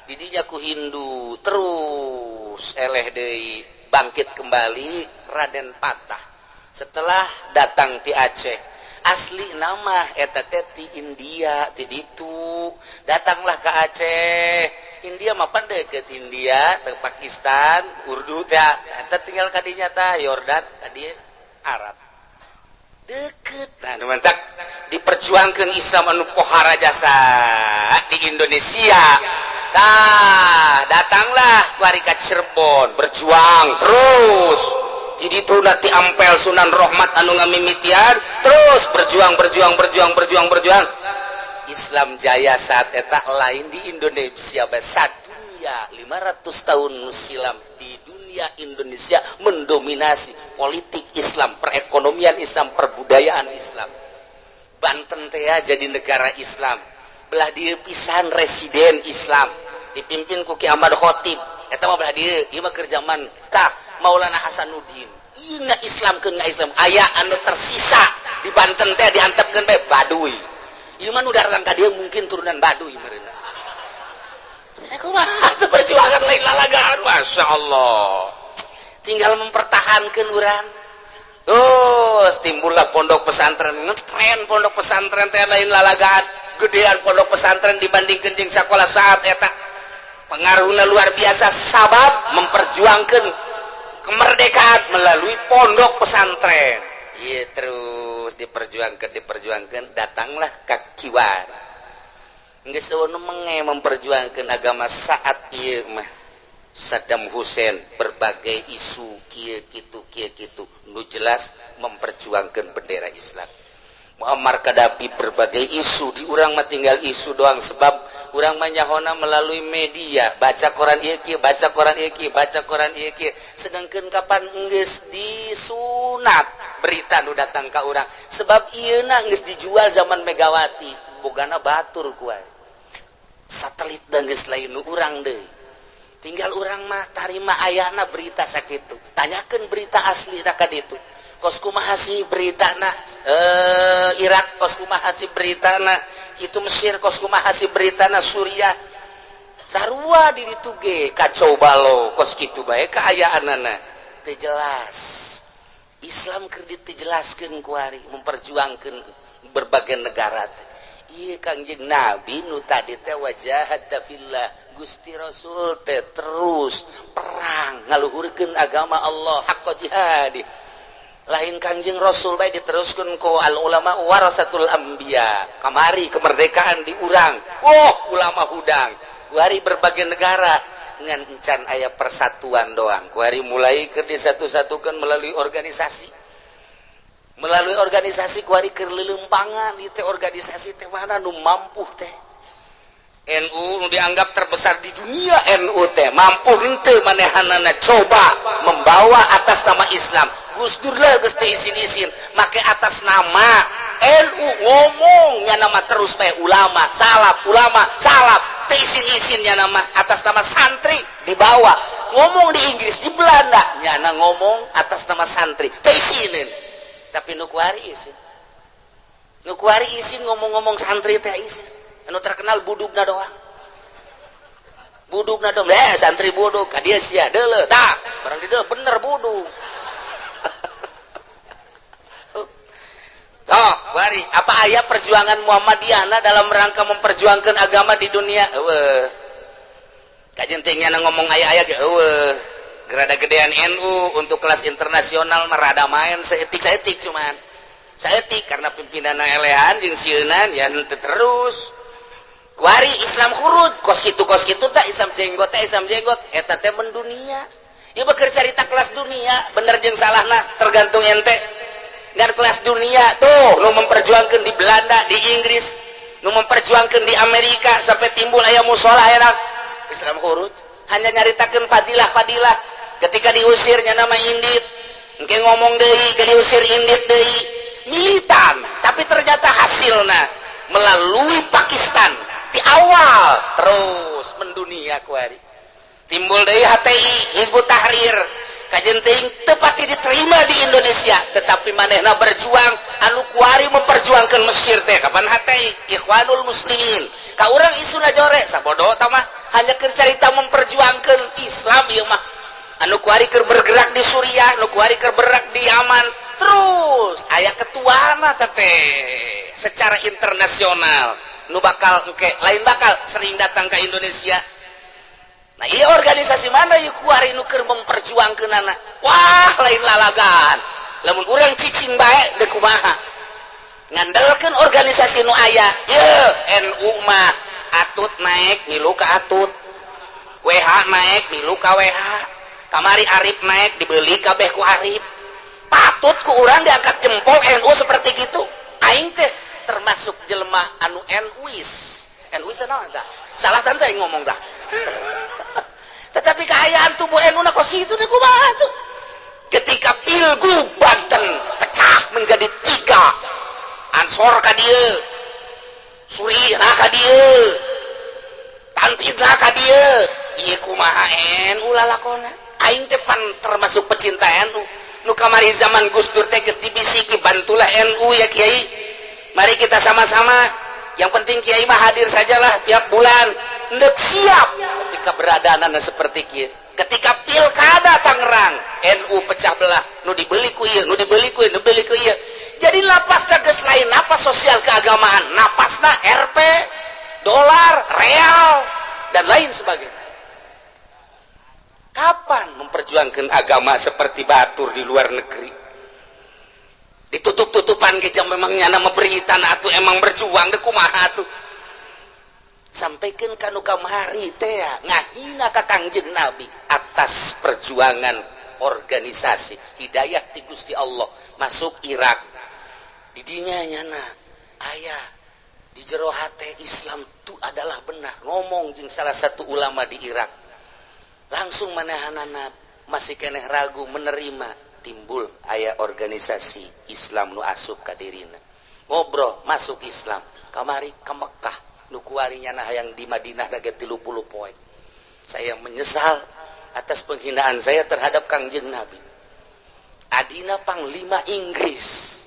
didinya ku Hindu, terus eleh deui, bangkit kembali Raden Patah setelah datang ti Aceh. Asli nama eta teh ti India, ti ditu datanglah ke Aceh. India mah pan deket, India ke Pakistan, Urdu teh eta tinggal kadinya tah Yordan, kadi Arab deket. Nah, nu mantak diperjuangkan Islam anu pohara jasa di Indonesia. Nah, datanglah kuari ka Cirebon, berjuang terus. Jadi itu nanti ampel Sunan Rohmat anu ngamimitian, terus berjuang, berjuang, berjuang, berjuang, berjuang. Islam jaya saat eta lain di Indonesia besar dunia. 500 tahun silam di dunia, Indonesia mendominasi politik Islam, perekonomian Islam, perbudayaan Islam. Banten teh jadi negara Islam, belah dieu pisan residen Islam dipimpin ku Ki Ahmad Khotib. Eta mah belah dieu, ieu mah keur zaman tah Maulana Hasanuddin. Ieu nga Islam ke nga Islam aya anu tersisa di Banten teh diantepkeun bae Baduy. Ieu mah nu datang ka dieu mungkin turunan Baduy meureunna. Kumaha teu perjuangan, lain lalagaan. Masya Allah, tinggal mempertahankan urang. Terus timbullah pondok pesantren, ngetren pondok pesantren teh lain lalagaan, gedean pondok pesantren dibandingkan jeung sekolah saat eta. Pengaruhnya luar biasa, sabab memperjuangkan kemerdekaan melalui pondok pesantren. Iya, terus diperjuangkan, diperjuangkan, datanglah ke kiwari. Geus menge memperjuangkan agama saat ieu mah Saddam Hussein, berbagai isu kieu kitu kieu kitu, nu jelas memperjuangkan bendera Islam. Muammar Gaddafi, berbagai isu. Di urang mah tinggal isu doang, sebab urang mah nyahona melalui media, baca koran ieu kieu, baca koran ieu kieu, baca koran ieu kieu. Sedangkan kapan geus disunat berita nu datang ka urang, sebab ieu na geus dijual zaman Megawati, bogana batur kuat satelit dan geus lain nu urang deui. Tinggal urang mah tarima ayana berita sakitu, tanyakeun berita asli ka ditu, kos kumaha sih beritana Irak, kos kumaha sih beritana kitu Mesir, kos kumaha sih beritana Suriah. Sarua di ditu ge kacau balau, kos kitu bae kaayaanana teu jelas. Islam keur ditejelaskeun kuari, memperjuangkeun berbagai negara teh. Iya, Kangjeng Nabi nu tadi teh wajahada fillah, Gusti Rasul teh terus perang ngaluhurkeun agama Allah haqqa jihadi. Lain Kangjeng Rasul bae, diteruskeun ku al ulama warasatul anbiya. Kamari kemerdekaan di urang, oh, ulama hudang. Kuari berbagai negara ngan encan aya persatuan doang. Kuari mulai keur disatu-satukan melalui organisasi, melalui organisasi. Kuari keur lelempangan ieu teh, organisasi teh mana nu mampu teh. NU nu dianggap terbesar di dunia, NU teh mampu henteu manehanana coba membawa atas nama Islam? Gus Dur lah geus teu isin-isin make atas nama NU ngomongnya nama terus teh ulama salaf, ulama salaf, teu isin-isinnya nama atas nama santri dibawa ngomong di Inggris, di Belanda, nyana ngomong atas nama santri teu isinin. Tapi nu kuari isin, nu kuari isin ngomong-ngomong santri teh isin. Anu terkenal budugna doang, budugna doang. Eh, santri budug ka dia sia deuleu tah, barang di deuleu bener budug. Toh, kuari apa aya perjuangan Muhammadiyah dalam rangka memperjuangkan agama di dunia? Eueuh. Kajen teh nyana ngomong aya-aya ge eueuh. Gerada gedean NU untuk kelas internasional merada main saeutik-saeutik, cuman saeutik karena pimpinan elehan jeung sieunan ya henteu terus. Kuari Islam khuruj kos kitu, kos kitu tah, Islam jenggot teh, Islam jenggot eta teh mendunia. Ieu mah keur carita kelas dunia, bener jeung salahna tergantung ente. Ngan kelas dunia tuh nu memperjuangkan di Belanda, di Inggris, nu memperjuangkan di Amerika sampai timbul aya musola aya Islam khuruj hanya nyaritakeun fadilah-fadilah. Ketika diusirnya nama indit, engke ngomong deui, ke diusir indit deui, militan. Tapi ternyata hasilna melalui Pakistan di awal terus mendunia. Kuari timbul deui HTI, Hizbut Tahrir. Kajen teuing teu pati diterima di Indonesia, tetapi manehna berjuang. Anu kuari memperjuangkan Mesir teh kapan HTI, Ikhwanul Muslimin. Ka urang isuna jore sabodo mah, hanya keur carita memperjuangkan Islam ieu mah. Anu kuari keur bergerak di Suriah, anu kuari keur bergerak di Yaman, terus aya ketuana teh secara internasional nu bakal engke lain bakal sering datang ke Indonesia. Nah, iya, organisasi mana yuk kuari nu keur memperjuangkeun anak? Wah, lain lalagan lamun urang cicing bae deuk kumaha ngandelkeun organisasi nu aya. Ye NU mah Atut naik milu ka Atut, WH naik milu ka WH, kamari Arif naik dibeli kabeh ku Arif. Patut ku urang diangkat jempol NU seperti gitu. Aing teh termasuk jelema anu NUis. NUis naon tah? Salah tante yang ngomong dah. Tetapi keayaan tubuh NU na kos itu deh, kumaha tuh? Ketika Pilgub Banten pecah menjadi tiga, Ansor ka dieu, Suriah ka dieu, Tanfidna ka dieu, ieu kumaha NU lalakona? Aing teh pan termasuk pecinta NU. Nu kamari zaman Gus Dur teh geus dibisiki, bantulah NU ya Kiai, mari kita sama-sama, yang penting Kiai mah hadir sajalah tiap bulan. Ndek siap. Tapi keberadaannya seperti kieu. Ketika pilkada Tangerang, NU pecah belah, nu dibeli ku ieu, nu dibeli ku ieu, nu dibeli ku ieu. Jadi napasna geus lain napas sosial keagamaan, napasna RP, dolar, real, dan lain sebagainya. Kapan memperjuangkan agama seperti batur di luar negeri? Ditutup-tutupan ge memangnya nama berita atau emang berjuang deh, kumaha tuh? Sampaikan kanu kamari teh ngahina ka Kangjeng Nabi atas perjuangan organisasi hidayah ti Gusti Allah masuk Irak. Didinya nyana aya di jero hate Islam itu adalah benar. Ngomong jeung salah satu ulama di Irak, langsung manehanana masih keneh ragu menerima. Timbul aya organisasi Islam nu asup ka dirina, ngobrol, masuk Islam. Kamari ke Mekah, nu kuarinya nah yang di Madinah dage 30 poe, saya menyesal atas penghinaan saya terhadap Kangjeng Nabi. Adina Panglima Inggris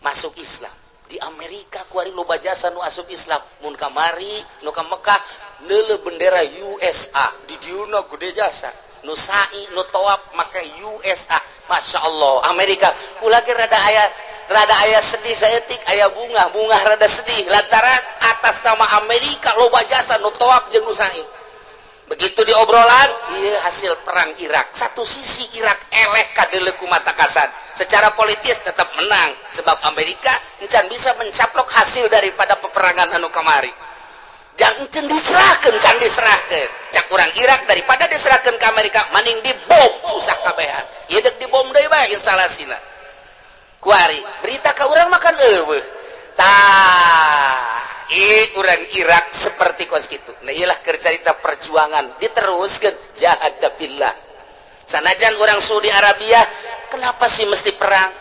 masuk Islam. Di Amerika kuari loba jasa nu asup Islam. Mun kamari nu ka Mekah Neuleuh bendera USA di diuna gede jasa nu sa'i, nu tawaf make USA. Masya Allah, Amerika. Kula ge rada aya sedih saeutik, aya bunga bunga, rada sedih lantaran atas nama Amerika loba jasa nu tawaf jeung nu sa'i. Begitu di obrolan, iya, hasil perang Irak, satu sisi Irak eleh kadeuleu ku mata kasar, secara politis tetap menang sebab Amerika encan bisa mencaplok hasil daripada peperangan anu kamari. Jangan encan diserahkan, can diserahkan. Cak urang Irak, daripada diserahkan ke Amerika maning dibom, susah kabehan. Ieu dek dibom deui bae instalasina. Kuari berita ka urang makan eueuh. Tah, urang Irak seperti kos gitu. Nah, iyalah cerita perjuangan diteruskan jahad billah. Sanajan orang Saudi Arabia, kenapa sih mesti perang?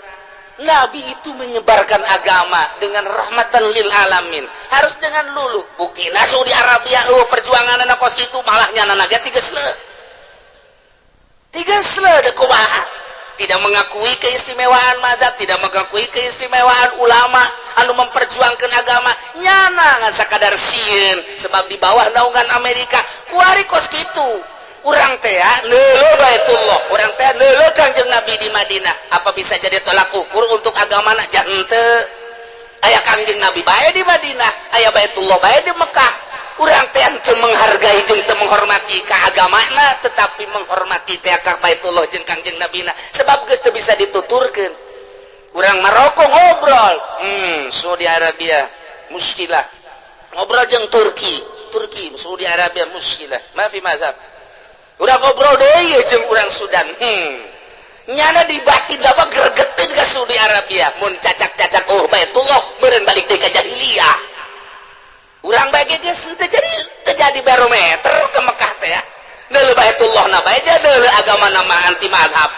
Nabi itu menyebarkan agama dengan rahmatan lil alamin, harus dengan lulu. Buktina Saudi Arabia, oh, perjuangan anak kos itu malah nyana naga tiga sele tiga sele kumaha, tidak mengakui keistimewaan mazhab, tidak mengakui keistimewaan ulama anu memperjuangkan agama. Nyana ngan sakadar sieun sebab di bawah naungan Amerika. Kuari kos kitu urang teh neuleuh Baitullah, urang teh neuleuh Kangjeng Nabi di Madinah. Apa bisa jadi tolak ukur untuk agama? Nak henteu. Aya Kangjeng Nabi bae di Madinah, aya Baitullah bae di Mekah. Urang teh teu menghargai jeung teu menghormati ka agamana, tetapi menghormati teh ka Baitullah jeung Kangjeng Nabina, sebab geus teu bisa dituturkeun. Urang Maroko ngobrol, Saudi Arabia muskilah. Ngobrol jeung Turki, Turki, Saudi Arabia muskilah, maafi mazhab. Urang ngobrol deui jeung urang Sudan, nyana di batin apa gregetin ke Saudi Arabia mun cacak-cacak. Oh, Baitullah meureun balik deui ka jahiliyah. Urang bae geus teu jadi, terjadi barometer ke Mekah teh ya. Neuleuh Baitullah na bae, neuleuh agama nama anti mazhab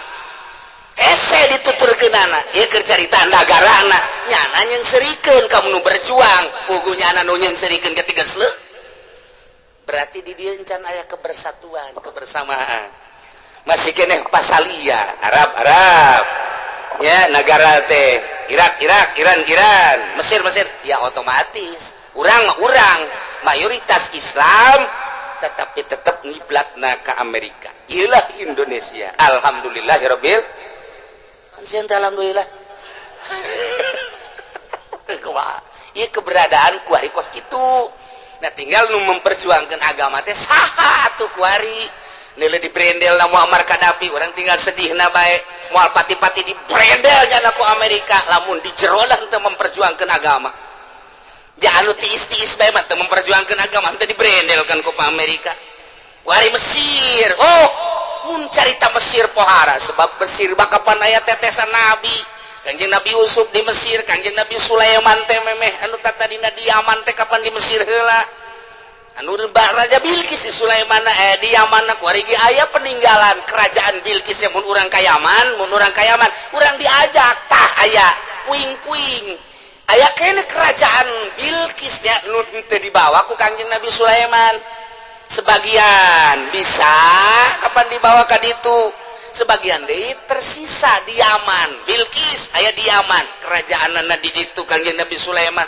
hese dituturkeunana. Ieu keur carita nagarana. Nyana nyengserikeun kamu nu berjuang, pugu nyana nu nyengserikeun ketiga sele. Berarti di dieu encan aya kebersatuan, kebersamaan, masih keneh pasalia Arab Arab ya, negara teh Irak Irak, Iran Iran, Mesir Mesir. Ya, otomatis urang urang mayoritas Islam, tetapi tetap ngiblatna ke Amerika. Ilah Indonesia, alhamdulillahirabbil. Alhamdulillah. Iya, keberadaan kuari kos gitu. Nah, tinggal nu memperjuangkan agama teh saha atuh kuari? Nilai di brendel na Muammar Gaddafi, urang tinggal sedih na bae. Moal pati-pati di brendel nyana ku Amerika lamun di jero lah teu memperjuangkan agama. Ja anu tiis-tiis bae mah teu memperjuangkan agama, teu di brendel kan ku Amerika. Kuari Mesir, oh, mun carita Mesir pohara, sebab Mesir bakapan aya tetesan nabi, Kanjeng Nabi Yusuf di Mesir, Kanjeng Nabi Sulaiman teh memeh anu tadina di Yaman teh kapan di Mesir heula. Anu Raja Bilqis di Sulaiman, eh, di Yaman. Kuari ge aya peninggalan kerajaan Bilqis ya. Mun urang ka Yaman, mun urang ka Yaman, urang diajak, tah aya puing-puing, aya kene kerajaan Bilqis ya, nu teu dibawa ku Kanjeng Nabi Sulaiman. Sebagian bisa kapan dibawa ka ditu, sebagian deui tersisa di Yaman. Bilqis aya di Yaman, kerajaan di ditu Kanjeng Nabi Sulaiman.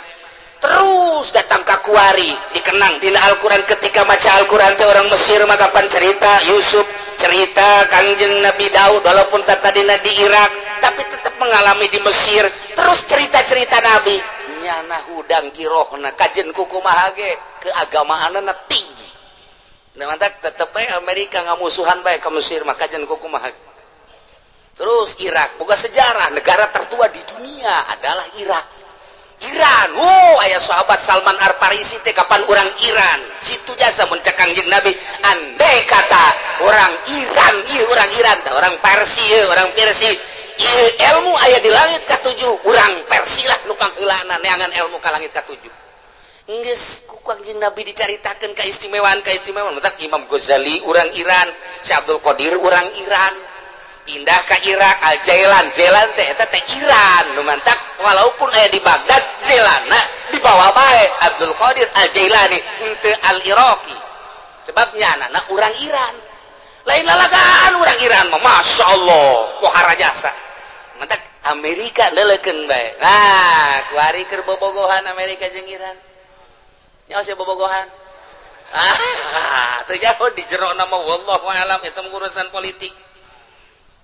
Terus datang ke kuari dikenang dina Al-Quran. Ketika maca Al-Quran teh orang Mesir maka pan cerita Yusuf, cerita Kangjeng Nabi Daud, walaupun tadina di Irak tapi tetap mengalami di Mesir. Terus cerita-cerita Nabi, nyana hudang girohna kajen kukumaha ge keagamaanna tinggi. Nah, mantap, tetep bae Amerika ngamusuhan bae ke Mesir mah, kajen kukumaha. Terus Irak buka sejarah, negara tertua di dunia adalah Irak. Iran, oh, aya sahabat Salman Al Farisi teh kapan orang Iran. Situ jasa mun cek Kangjeng Nabi, andai kata orang Iran, iya, orang Iran, orang Persia, ieu, orang Persia, ieu ilmu aya di langit katujuh, orang Persia lah nu pangheulana neangan ilmu ka langit katujuh. Geus ku Kangjeng Nabi dicaritakeun keistimewaan-keistimewaan. Matak Imam Ghazali orang Iran, Syekh Abdul Qadir orang Iran, pindah ke Irak. Al Jailan, Jailan teh eta teh Iran nu mantak, walaupun aya di Baghdad, Jailana dibawa bae Abdul Qadir Al Jailani, henteu Al Iraqi, sebabnya anak orang Iran. Lain lalagaan orang Iran mah, Masya Allah, pohara jasa. Mantak Amerika leleukeun bae. Nah, kuari keur bobogohan Amerika jeung Iran. Nyaho sia bobogohan. Ah, teu jauh di jero nama, wallahu alam, eta urusan politik.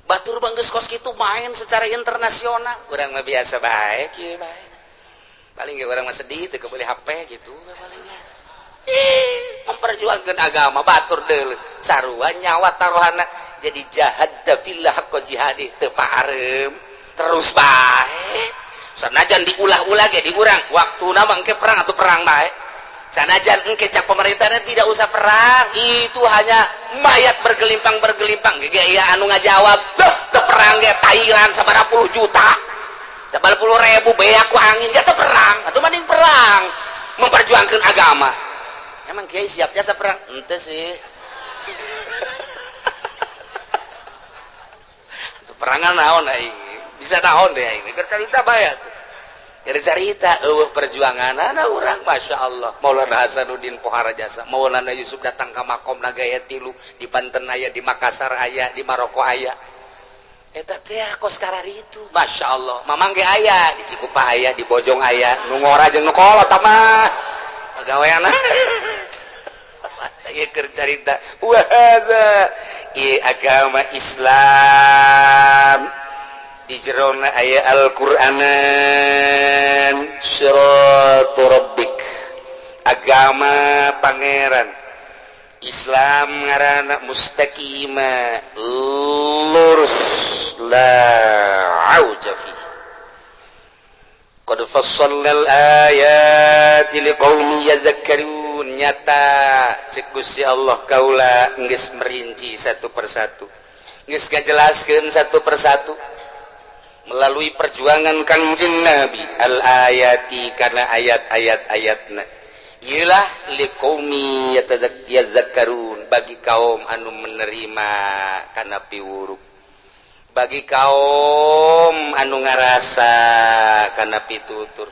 Batur mah geus kos kitu, main secara internasional. Urang mah biasa bae, kieu bae. Paling ge urang mah sedih teu beli HP gitu paling. Ih, memperjuangkan agama batur deuleu. Sarua nyawa taruhana, jadi jahad fillah haqqa jihadi teu pareum. Terus bae. Sanajan diulah-ulah ge di urang, waktuna mah engke perang atau perang bae. Sanajan engke cak pemerintahnya tidak usah perang, itu hanya mayat bergelimpang-bergelimpang. Ge ya anu ngajawab, "Duh, teu perang ge Thailand sabaraha puluh juta. Sabaraha puluh ribu beak ku angin, jatuh perang." Atuh mending perang memperjuangkan agama. Emang kiai siap jasa perang? Ente sih. Atuh perangan naon aing? Bisa naon deh aing? Keur carita bae atuh. Keur carita eueuh perjuanganana urang, Masya Allah. Maulana Hasanuddin pohara jasa. Maulana Yusuf datang ka makom Nagaya tilu, di Banten aya, di Makassar aya, di Maroko aya. Eta teh kos kararitu. Masya Allah. Mamang ge aya, di Cikupa aya, di Bojong aya, nu ngora jeung nu kolot mah. Pagaweana. Ieu keur carita. Wa hadza ieu agama Islam. Di jerona aya Al-Qur'anan, siratu rabbik. Agama pangeran Islam ngaranna mustaqima, lurus, la auja fi. Qad fassalnal ayati liqaumin yadhakkarun. Nyata cek Gusti Allah kaula geus merinci satu persatu, geus ngajelaskeun satu persatu melalui perjuangan Kangjeng Nabi, al ayati karena ayat-ayat ayatna iyalah, liqaumi yadhakkarun, bagi kaum anu menerima kana piwuruk, bagi kaum anu ngarasa kana pitutur,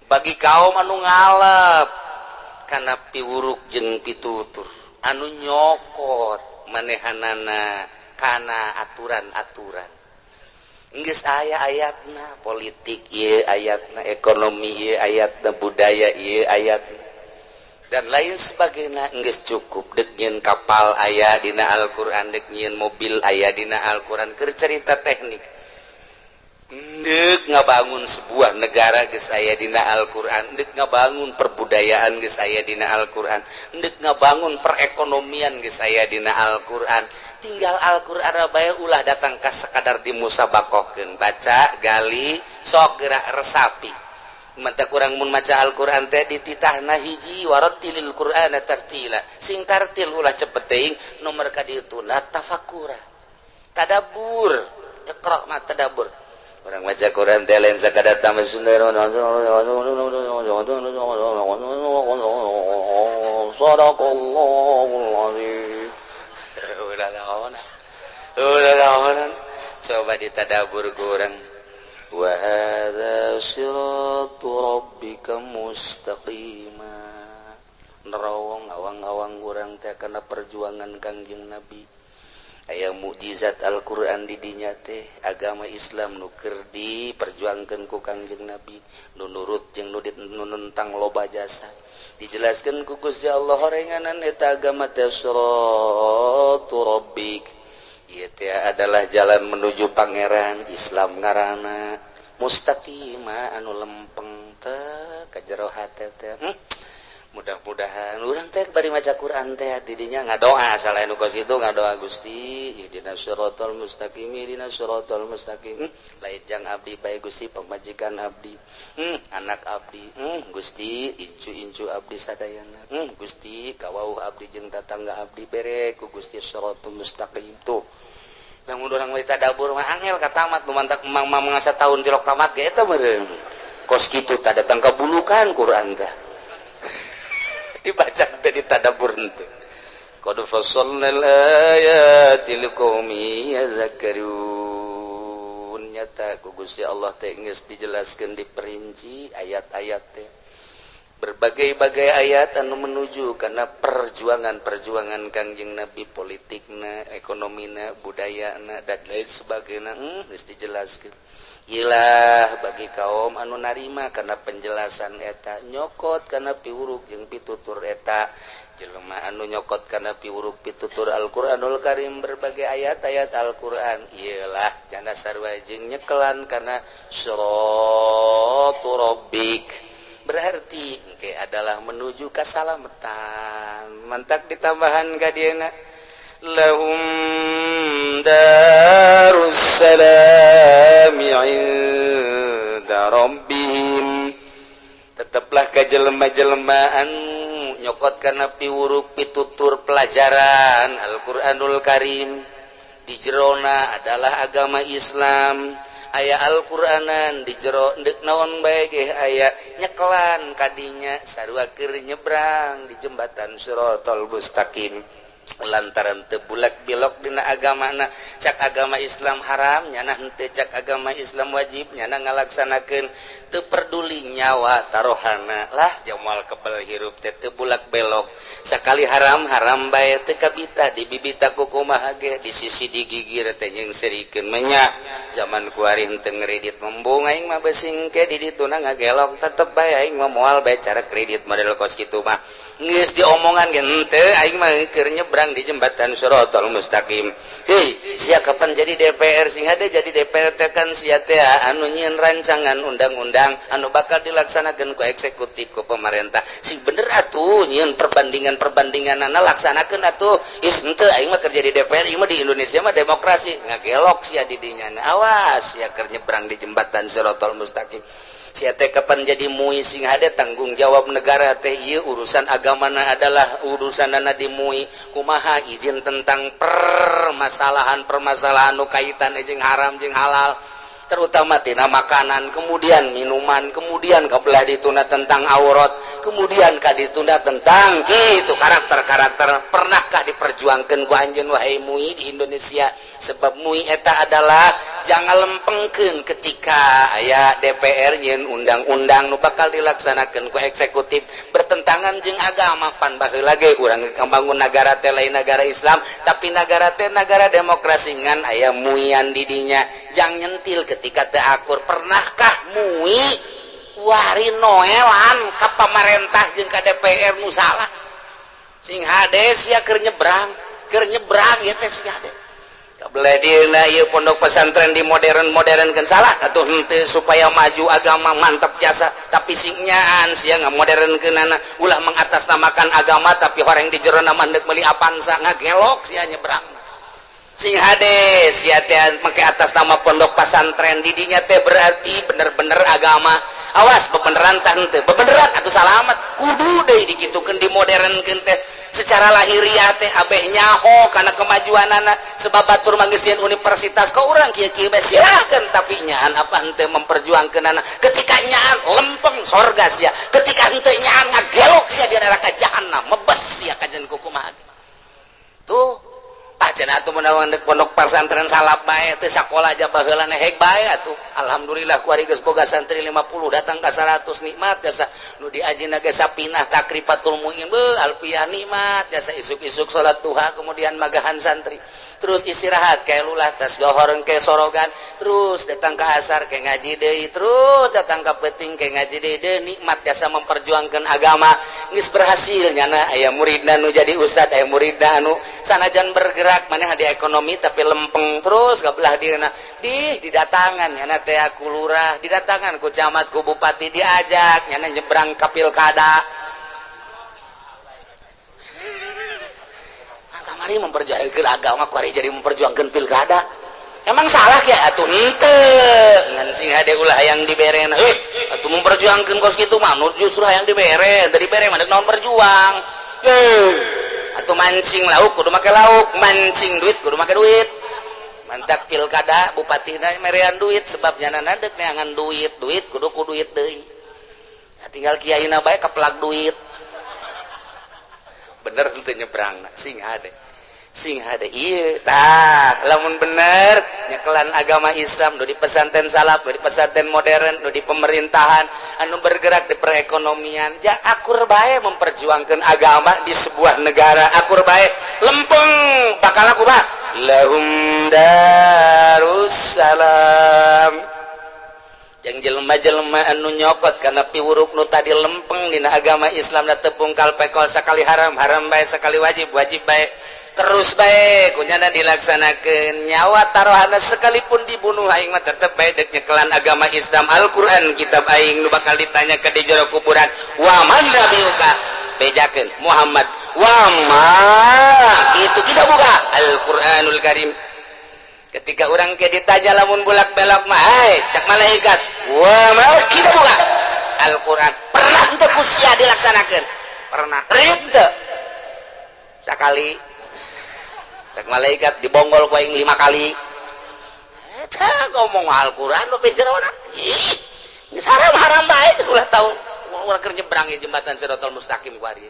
bagi kaum anu ngalap kana piwuruk jeung pitutur, anu nyokot manehanana kana aturan-aturan. Geus aya ayatna politik ieu, ayatna ekonomi ieu, ayatna budaya ieu, ayatna dan lain sebagainya. Geus cukup dek nyieun kapal aya dina Al-Qur'an, dek nyieun mobil aya dina Al-Qur'an, keur cerita teknik. Dek ngabangun sebuah negara geus aya dina Al-Qur'an, dek ngabangun perbudayaan geus aya dina Al-Qur'an, dek ngabangun perekonomian geus aya dina Al-Qur'an. Tinggal Al-Qur'an bae, ulah datang ka sekadar dimusabakohkeun, baca, gali, sok gerak, resapi. Mata kurang mun maca Al-Qur'an teh dititahna hiji, warattilil Qur'ana tartila, sing tartil, ulah cepet teuing. Nomor kadituna tafakura, tadabbur, iqra ma tadabbur. Urang maca Quran teh lain sakadar tambah sadaqallahul azim. Ulah naon, ulah naon, coba ditadabbur ku urang. Wa hadza siratu rabbika mustaqima. Nerawong awang-awang urang teh kana perjuangan Kangjeng Nabi. Aya mukjizat Al-Qur'an di dinya teh, agama Islam nu keur diperjuangkeun ku Kangjeng Nabi, nu nurut jeung nu nentang loba jasa. Dijelaskeun ku Gusti Allah horenganan eta agama teh siratu rabbik, ieu teh adalah jalan menuju pangeran, Islam ngaranna, mustaqima anu lempeng teh ka jero hate teh. Mudah-mudahan urang teh bari maca Quran teh didinya ngadoa, salah nu kos itu ngadoa, "Gusti, ihdinas siratal mustaqim, ihdinas siratal mustaqim." Lain jang abdi bae Gusti, pamajikan abdi, anak abdi, Gusti, incu-incu abdi sadayana, Gusti, kawauh abdi jeung tatangga abdi, bere ku Gusti siratal mustaqim. Tuh lamun urang we tadabbur mah angel ka tamat, nu mantak emang mah ngasa tahun tilok tamat ge eta meureun. Kos kitu tah datang ka bulukan Quran teh dibaca teh, ditadabbur teh. Qad fassalnal ayati liqaumin yadhakkarun. Nyata ku Gusti Allah teh geus dijelaskeun, diperinci ayat-ayat teh. Berbagai-bagai ayat anu menuju karena perjuangan-perjuangan Kangjeng Nabi, politikna, ekonomina, budayana, dan lain sebagainya, geus dijelaskeun. Ilah bagi kaum anu narima karena penjelasan eta, nyokot karena piwuruk jeung pitutur eta, jelema anu nyokot karena piwuruk pitutur Al-Qur'anul Karim, berbagai ayat-ayat Al-Qur'an, iyalah jana sarua jeung nyekelan karena siratu rabbik, berarti engke adalah menuju keselamatan. Mantak ditambahan ka dieuna lahum darussalami inda rabbihim. Tetaplah ka jelema-jelema anu nyokot kana piwuruk pitutur pelajaran Al-Qur'anul Karim, di jerona adalah agama Islam, aya Al-Qur'anan di jero ndek naon bae ge aya, nyekelan kadinya sarua keur nyebrang di jembatan Siratal Mustaqim. Lantaran teu bulak belok dina agamana, cak agama Islam haram nyana henteu, cak agama Islam wajib nyana ngalaksanakeun, teu peduli nyawa tarohana lah, jamal kebel hirup teh teu bulak belok, sakali haram haram bae, teu kabita dibibita ku kumaha ge, di sisi digigir teh jeung serikeun menya. Zaman kuari henteu ngredit, embung aing mah, besing ke di dituna ngagelok, tetep bae aing mah moal bae cara kredit model kos kitu mah. Geus diomongan ge henteu, aing mah keur nyebrang di jembatan Siratal Mustaqim. Hei, sia kapan jadi DPR? Sing hade jadi DPR teh kan sia teh anu nyieun rancangan undang-undang anu bakal dilaksanakeun ku eksekutif, ku pemerintah. Sing bener atuh nyieun perbandingan-perbandinganana, laksanakeun atuh. Is henteu, aing mah kerja di DPR, ieu mah di Indonesia mah demokrasi. Ngagelok sia di dinya. Awas sia keur nyebrang di jembatan Siratal Mustaqim. Sia teh kapan jadi MUI? Sing hade tanggung jawab negara teh ieu urusan agamana adalah urusanana di MUI. Kumaha izin tentang permasalahan-permasalahan nu kaitan jeung haram jeung halal, terutama tina makanan, kemudian minuman, kemudian kebelah dituna tentang aurat, kemudian ka ditunda tentang gitu karakter-karakter. Pernahkah diperjuangkan ku anjeun, wahai MUI di Indonesia? Sebab MUI eta adalah jangan lempengkeun ketika aya DPR nyieun undang-undang nu bakal dilaksanakeun ku eksekutif bertentangan jeung agama. Pan baheula ge urang bangun negara teh lain negara Islam, tapi negara teh negara demokrasi, ngan aya MUI-an di dinya jang nyentil ketika teu akur. Pernahkah MUI wari noelan ka pamarentah jeung ka DPR nu salah? Sing hade sia keur nyebrang, keur nyebrang ieu teh, sing hade. Kabelah dieuna ieu pondok pesantren di modern-modern kan salah atuh henteu, supaya maju agama mantap jasa, tapi sing nyaan sia ngamodernkeunana, ulah mengatasnamakan agama tapi horeng di jero mah deuk meuli Avanza. Ngagelok sia nyebrang. Sing hade sia teh make atas nama pondok pesantren didinya teh berarti bener-bener agama. Awas, bebeneran tah henteu, bebeneran atuh salamet. Kudu deui dikitukeun, dimodernkeun teh secara lahiriah teh abeh nyaho karena kemajuanana, sebab batur mah geus universitas kok urang kieu-kieu bae, silakeun, tapi nyaan apa henteu memperjuangkeunana? Ketika nyaan, lempeng sorga sia, ketika henteu nyaan, ngagelok sia di neraka jahanam, mebes sia kajen kukumaha tuh. Ah, cenah atuh menawan dek pondok pesantren salap bae teh, sakola aja baheula hek bae atuh. Alhamdulillah kuari geus boga santri 50 datang ka 100, nikmat jasa. Nu diajina ge Sapinah, Takrifatul Muin, beuh, Alfiah, nikmat jasa. Isuk-isuk salat duha, kemudian magahan santri, terus istirahat kayak lulah, tas dohor ke sorogan, terus datang ke asar kayak ngaji deui, terus datang ke peting kayak ngaji deui. Deui nikmat jasa memperjuangkan agama. Geus berhasil nyana, aya muridna nu jadi ustad, aya muridna anu sanajan bergerak maneh di ekonomi tapi lempeng. Terus kabelah dieuna di didatangan nyana teh ku lurah, didatangan ku camat, ku bupati, diajak nyana nyebrang ka pilkada. Kamari memperjuangkan agama, kuari jadi memperjuangkan pilkada. Emang salah ya atuh? Henteu, ngan sing hade, ulah yang dibere. Eh, atuh memperjuangkan kos kitu mah nur justru hayang dibere. Teu dibere mah naon berjuang? Eh, atuh mancing lauk kudu make lauk, mancing duit kudu make duit. Mantak pilkada bupatina merean duit, sebab nyana dek neangan duit, duit kudu ku duit deui. Nah, tinggal kiaina bae keplak duit. Bener henteu nyebrang? Sing hade. Sing hade ieu tah, lamun bener nyekelan agama Islam, nu di pesantren salaf, nu di pesantren modern, nu di pemerintahan, anu bergerak di perekonomian, ja akur bae memperjuangkan agama di sebuah negara, akur bae, lempeng bakal aku bah lahum darussalam. Yang jelema-jelema anu nyokot karena piwuruk nu tadi lempeng dina agama Islam da teu pungkal pekol, sakali haram haram bae, sakali wajib wajib bae, terus bae kunyana dilaksanakeun. Nyawa taruhana sekalipun dibunuh, aing mah tetep bae dek nyekelan agama Islam. Al-Qur'an kitab aing nu bakal ditanya ke di jero kuburan, "Wa man nabiyuka?" Bejakeun Muhammad. Wa ma itu kita buka Al-Qur'anul Karim. Ketika orang ke ditanya, lamun bulak belok mah, "Hai," cak malaikat, "wa ma kita buka Al-Qur'an. Pernah teu ku sia dilaksanakeun?" "Pernah." "Rit teu?" "Sakali." Cak malaikat, "Dibonggol ku aing lima kali." Eta ngomong Al-Qur'an lo jerona. Ih, geus haram haram bae, geus ulah tau. Urang keur nyebrang jembatan Siratal Mustaqim kuari.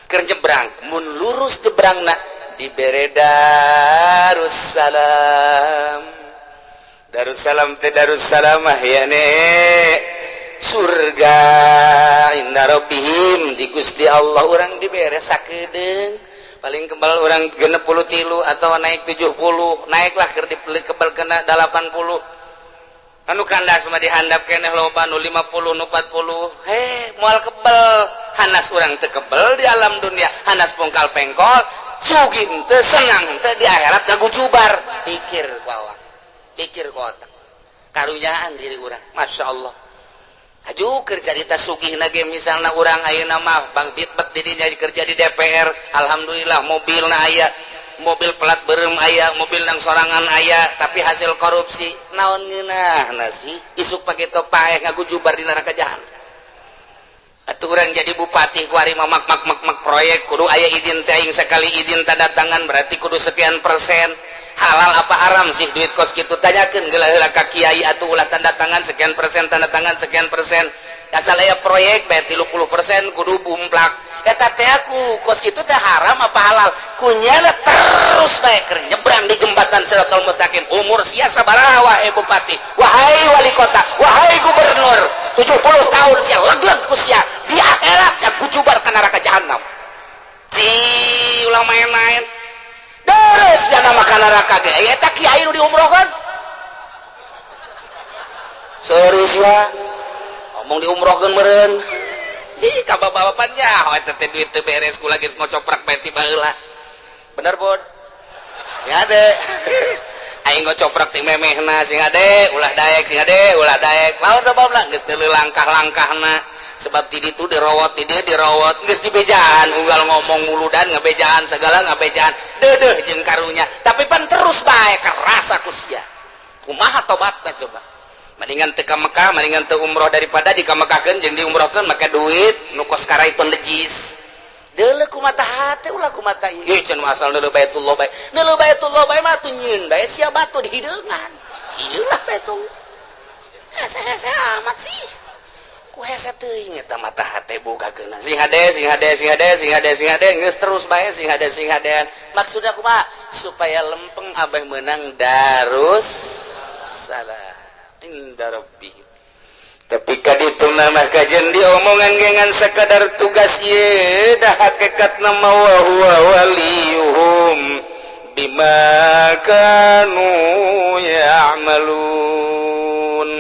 Keur nyebrang, mun lurus nyebrangna dibere Darussalam. Darussalam teh Darussalamah ya ne surga, inda rabbihim, di Gusti Allah. Urang dibere sakedeung, paling kebal orang 63 atau naik 70, naiklah keur kebal kena 80. Anu kandas mah dihandap keneh loba, nu 50, nu 40. Heh, moal kebel. Hanas urang teu kebel di alam dunia, hanas pungkal pengkol, sugih teu, senang teu, di akhirat ngagujubar. Pikir ku awak, pikir ku otak, karunyaan diri urang, Masya Allah. Aju kerja di sugih ge, misalnya urang ayeuna mah bang bitbet didinya kerja di DPR, alhamdulillah mobilna aya, mobil pelat berem aya, mobil nang sorangan aya, tapi hasil korupsi. Naon ngeunah nasi isuk pake paeh ngagujubar di neraka jahanam. Atuh urang jadi bupati kuari mah mak mak mak mak proyek kudu aya izin teh aing, sekali izin tanda tangan berarti kudu sekian persen. Halal apa haram sih duit kos kitu? Tanyakeun geula heula ka kiai atuh. Ulah tanda tangan sekian persen, tanda tangan sekian persen, asal aya proyek bae 30% kudu bumplak. Eta teh aku kos kitu teh haram apa halal? Kunyana terus bae keur nyebrang di jembatan Siratal Mustaqim. Umur sia sabaraha, wahai bupati, wahai wali kota, wahai gubernur? 70 tahun sia leg-leg ku sia, di akhirat ya gujubar ke neraka jahanam. Ci ulah main-main terus jana makan neraka ge. Eta kiai nu diumrohkan serius ya, ngomong diumrohkeun meureun. Ih, ka bapak-bapak nyaho eta teh duit teu beres, kula geus ngocoprak bae ti baheula. Bener, Bod? Sing ade. Aing ngocoprak ti memehna, sing ade, ulah daek, sing ade, ulah daek. Lawan sababna geus deuleu langkah-langkahna. Sebab ti ditu dirowot, ti dieu dirowot, geus dibejaan, unggal ngomong muludan ngabejaan, segala ngabejaan. Deudeuh jeung karunya. Tapi pan terus bae kerasa ku sia. Kumaha tobatna coba? Mendingan teu ka Mekah, mendingan teu umroh daripada dikamekahkeun jeung diumrohkeun make duit nu kos karaiton lejis. Deuleu ku mata hate, ulah ku mata ieu. Ih, cenah asal deuleu Baitullah bae. Deuleu Baitullah bae mah tuh nyieun bae sia batu di hideungan. Ieu lah Baitullah. Hese-hese amat sih. Ku hese teuing eta mata hate bukakeun. Sing hade, sing hade, sing hade, sing hade, sing hade, geus terus bae sing hade, sing hadean. Maksudna kumaha? Supaya lempeng abeh menang darus salam inda rabbih. Tapi kaditu nama kajian diomongan gengan sekadar tugas ye, dah hakikat nama wa huwa waliyuhum bima kanu ya'malun.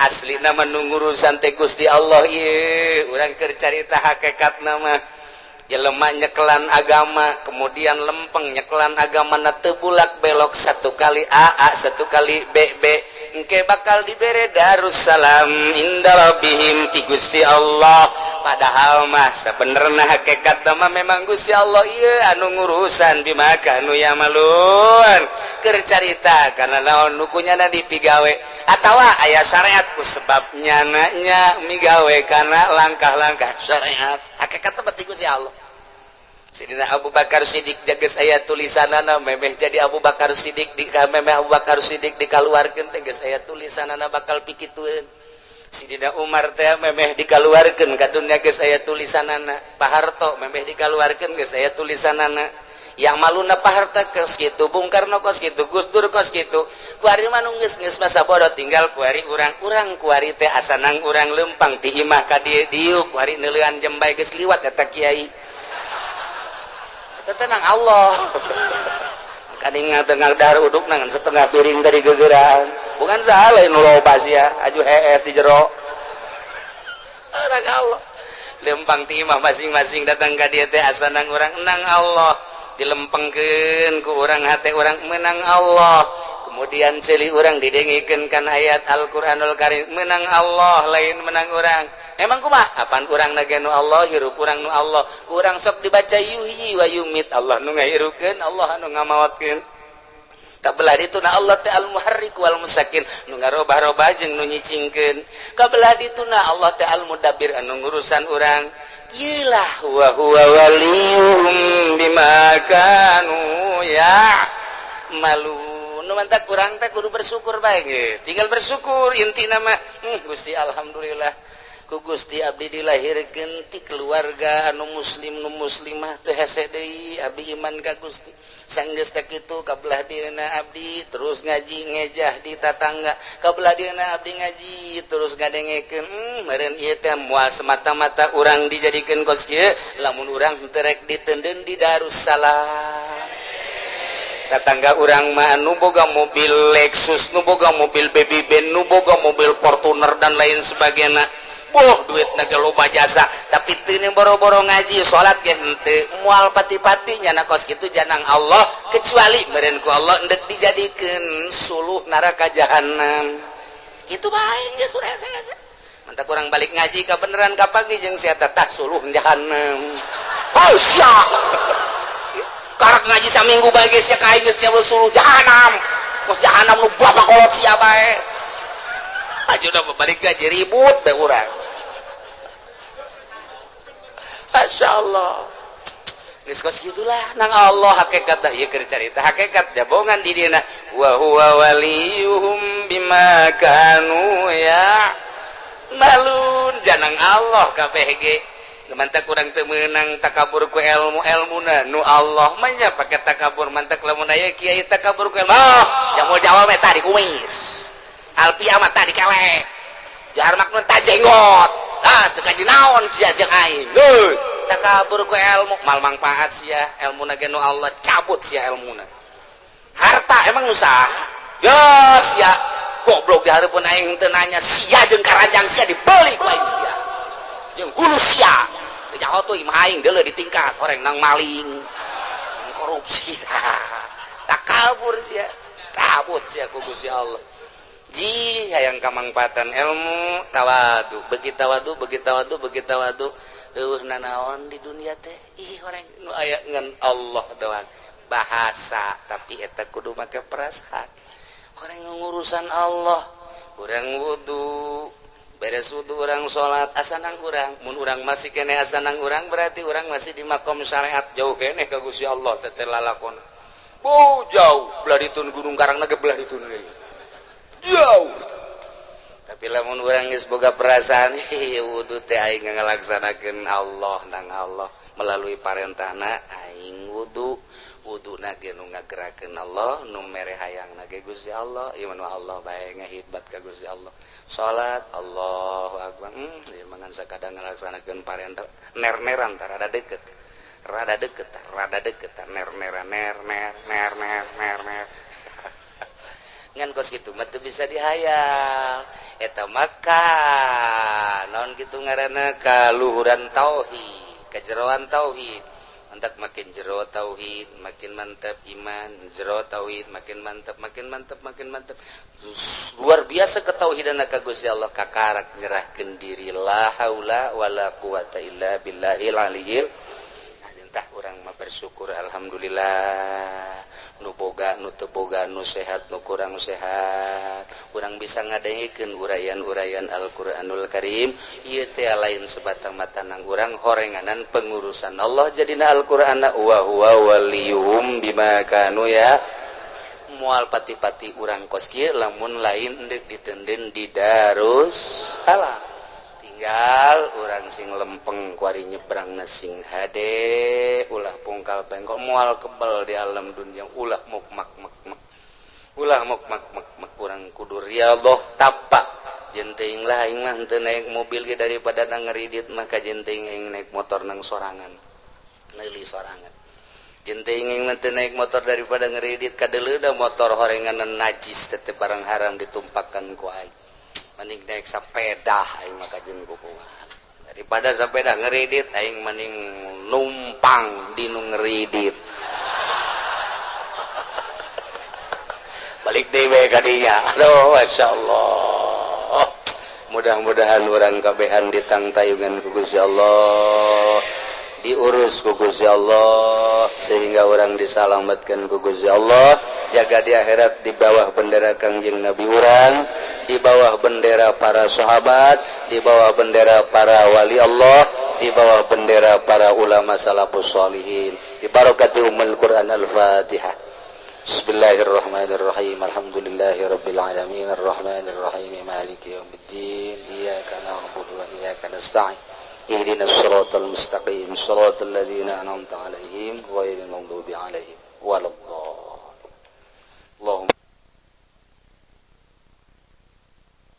Asli nama nunggu urusan teh Gusti Allah ye. Urang keur carita hakikat nama jelema nyekelan agama, kemudian lempeng nyekelan agama na teu bulak belok, satu kali A A, satu kali B B, engke bakal dibere Darussalam inda rabbihim ti Gusti Allah. Padahal mah sebenarnya hakikat mah memang Gusti Allah ieu anu ngurusan bima kanu ya'malun. Keur carita karena naon nu kunyana dipigawe atawa aya syariat, ku sebab nyananya migawe karena langkah-langkah syariat, hakikat mah ti Gusti Allah. Sidina Abu Bakar Siddiq jaga saya tulisanana memeh jadi Abu Bakar Siddiq di memeh Abu Bakar Siddiq dikaluarkeun teh geus aya tulisanana bakal pikitueun. Sidina Umar teh memeh dikaluarkeun ka dunya geus aya tulisanana. Pak Harto memeh dikaluarkeun geus aya tulisanana. Yang maluna Pak Harto kos kitu, Bung Karno kos kitu, Gus Dur kos kitu. Kuari mah nu geus geus masa bodoh, tinggal kuari urang-urang kuari teh asanang urang lempang ti imah ka dieu diuk kuari neuleuan jembay geus liwat eta kiai. Eta tenang Allah. Kaning tengah dahar uduk nangan setengah piring tadi gegeran. Bukan salah nu loba sia, aju hees di jero. Orang Allah. Lempang ti imah masing-masing datang ka dieu teh asanang urang nang Allah. Dilempengkeun ku urang hate urang menang Allah. Kemudian ceuli urang didengikeun kan ayat Al-Qur'anul Karim, menang Allah, lain menang urang. Emang kumaha? Apaan urang na nu Allah, hirup urang nu Allah. Ku urang sok dibaca yuhyi wa yumit, Allah nu ngahirupkeun, Allah nu ngamaotkeun. Kabelah dituna Allah teh al-muharrik wal musakin, nu ngarobah-robah jeung nu nyicingkeun. Kabelah dituna Allah teh al-mudabbir, anu ngurusan urang. Iyalah, wa huwa waliyuhum bima kanu ya malu. Nu mantak urang teh kudu bersyukur bae geus. Tinggal bersyukur inti nama. Gusti, alhamdulillah ku Gusti abdi dilahirkeun ti keluarga anu muslim nu muslimah, teu hese deui abdi iman ka Gusti. Sanggeus teh kitu, kabelah dieuna abdi terus ngaji ngejah di tatangga, kabelah dieuna abdi ngaji terus ngadengekeun, meureun ieu teh moal semata-mata urang dijadikeun kos kieu lamun urang teu rek diteundeun di Darussalam. Tetangga urang mah nu boga mobil Lexus, nu boga mobil Baby Ben, nu boga mobil Fortuner dan lain sebagainya. Boh, duit naga loba jasa, tapi teu boro-boro ngaji, salat ge henteu, moal pati-pati nyana kos kitu janang Allah, kecuali meureun ku Allah endek dijadikeun suluh neraka jahanam. Kitu bae geus sudah saya. Mantap kurang balik ngaji ka beneran ka pagi jeung sia teh suluh jahanam. Oh sia. Karak ngaji saminggu bae geus sia ka aing geus sia suluh jahanam. Kos jahanam nu bapak kolot sia bae. Aja udah balik ngaji ribut deh urang. Masya Allah. Geus kos gitulah nang Allah hakikat dah ieu keur carita hakikat jabongan di dieuna wa huwa waliyuhum bima kanu ya malun janang Allah kabeh ge. Mantak kurang teu meunang takabur ku ilmu, ilmuna nu Allah mah nya pake takabur. Mantak lamun aya kiai takabur ku ilmu, oh jamul jawab eta di kumis, alfiah mah tadi kelek, jahar maknun ta jenggot, ah teu kaji naon sia jeung aing. Heuh, takabur ku ilmu mal mangfaat sia, ilmuna ge nu Allah, cabut sia ilmuna. Harta emang nu saha ya sia goblok, di hareupeun aing teu nanya sia jeung karanjang sia dibeli ku aing sia jeung hulu sia. Teu nyaho tuh imah aing deuleu di tingkat horeng nang maling korupsi. Takabur sia, cabut sia ku Gusti Allah. Ji hayang kamangpaatan ilmu, tawadu, bagi tawadu, bagi tawadu, bagi tawadu. Eueuh nanaon di dunia teh, ih horeng nu aya ngan Allah doang. Bahasa tapi eta kudu make perasaan. Horeng ngurusan Allah, urang wudu, beres wudu urang salat asanang urang. Mun urang masih kene asanang urang, berarti urang masih di makom syariat, jauh kene ka Gusti Allah teh teh lalakon. Oh, jauh belah ditun Gunung Karang ge belah ditun deui. Jauh. Tapi lamun urang geus boga perasaan, wudu teh aing ngalaksanakeun Allah nang Allah melalui parentahna aing wudu, wuduna ge nu ngagerakeun Allah, nu mere hayangna ge Gusti Allah, ieu mah Allah bae ngahidbat ka Gusti Allah. Salat Allahu akbar, ieu mah ngan sakadang ngalaksanakeun parentah, ner-neran tah rada deket. Rada deket, rada deket, ner-neran ner ner ner ner ner ner. Ngan kos kitu mah teu bisa dihayal. Eta maka naon kitu ngaranna kaluhuran tauhid, kajeroan tauhid. Mantap makin jero tauhid, makin mantap iman, jero tauhid makin mantap, makin mantap, makin mantap. Luar biasa ketauhidan ka Gusti Allah, kakarak nyerahkeun diri la haula wala quwata illa billahil aliyil. Entah urang mah bersyukur alhamdulillah, nu boga nu teu boga, nu sehat nu kurang sehat, urang bisa ngadengikeun uraian-uraian Al-Qur'anul Karim. Ieu teh lain sebatang-mata nang urang, horenganan pengurusan Allah jadina Al-Qur'an wa huwa waliyuhum bima kanu ya moal pati-pati urang kos kieu lamun lain endek ditenden di Darus Salam. Tinggal urang sing lempeng kuari nyebrang sing hade, ulah pungkal pengkok, moal kebal di alam dunia, ulah muk mak mak mak, ulah muk mak mak mak. Urang kudu riyadhah tapak. Jeung teuing lah, aing mah henteu naik mobil ge, daripada nang ngeridit mah kajen teuing aing naik motor nang sorangan, meuli sorangan. Jeung teuing aing mah teu naik motor, daripada ngeridit kadeuleuda motor horengan najis, tetep barang haram ditumpakkan ku aing, mending naik sepeda aing mah kajen kukumaha. Daripada sepeda ngeridit, aing mending numpang di nu ngeridit. Balik dewe kadinya. Aduh, Masya Allah, mudah-mudahan urang kabehan ditangtayungan ku Gusti Allah, diurus ku Gusti Allah, sehingga urang disalamatkan ku Gusti Allah, jaga di akhirat di bawah bendera Kangjeng Nabi urang, di bawah bendera para sahabat, di bawah bendera para wali Allah, di bawah bendera para ulama salafus sholihin. Bi barakati ummul Quran. Al-Fatihah. Bismillahirrahmanirrahim. Alhamdulillahirabbil alamin, arrahmanirrahim, maliki yaumiddin, iyyaka na'budu wa iyyaka nasta'in, ihdinas siratal mustaqim, siratal ladzina an'amta 'alaihim, ghairil maghdubi 'alaihim waladdallin.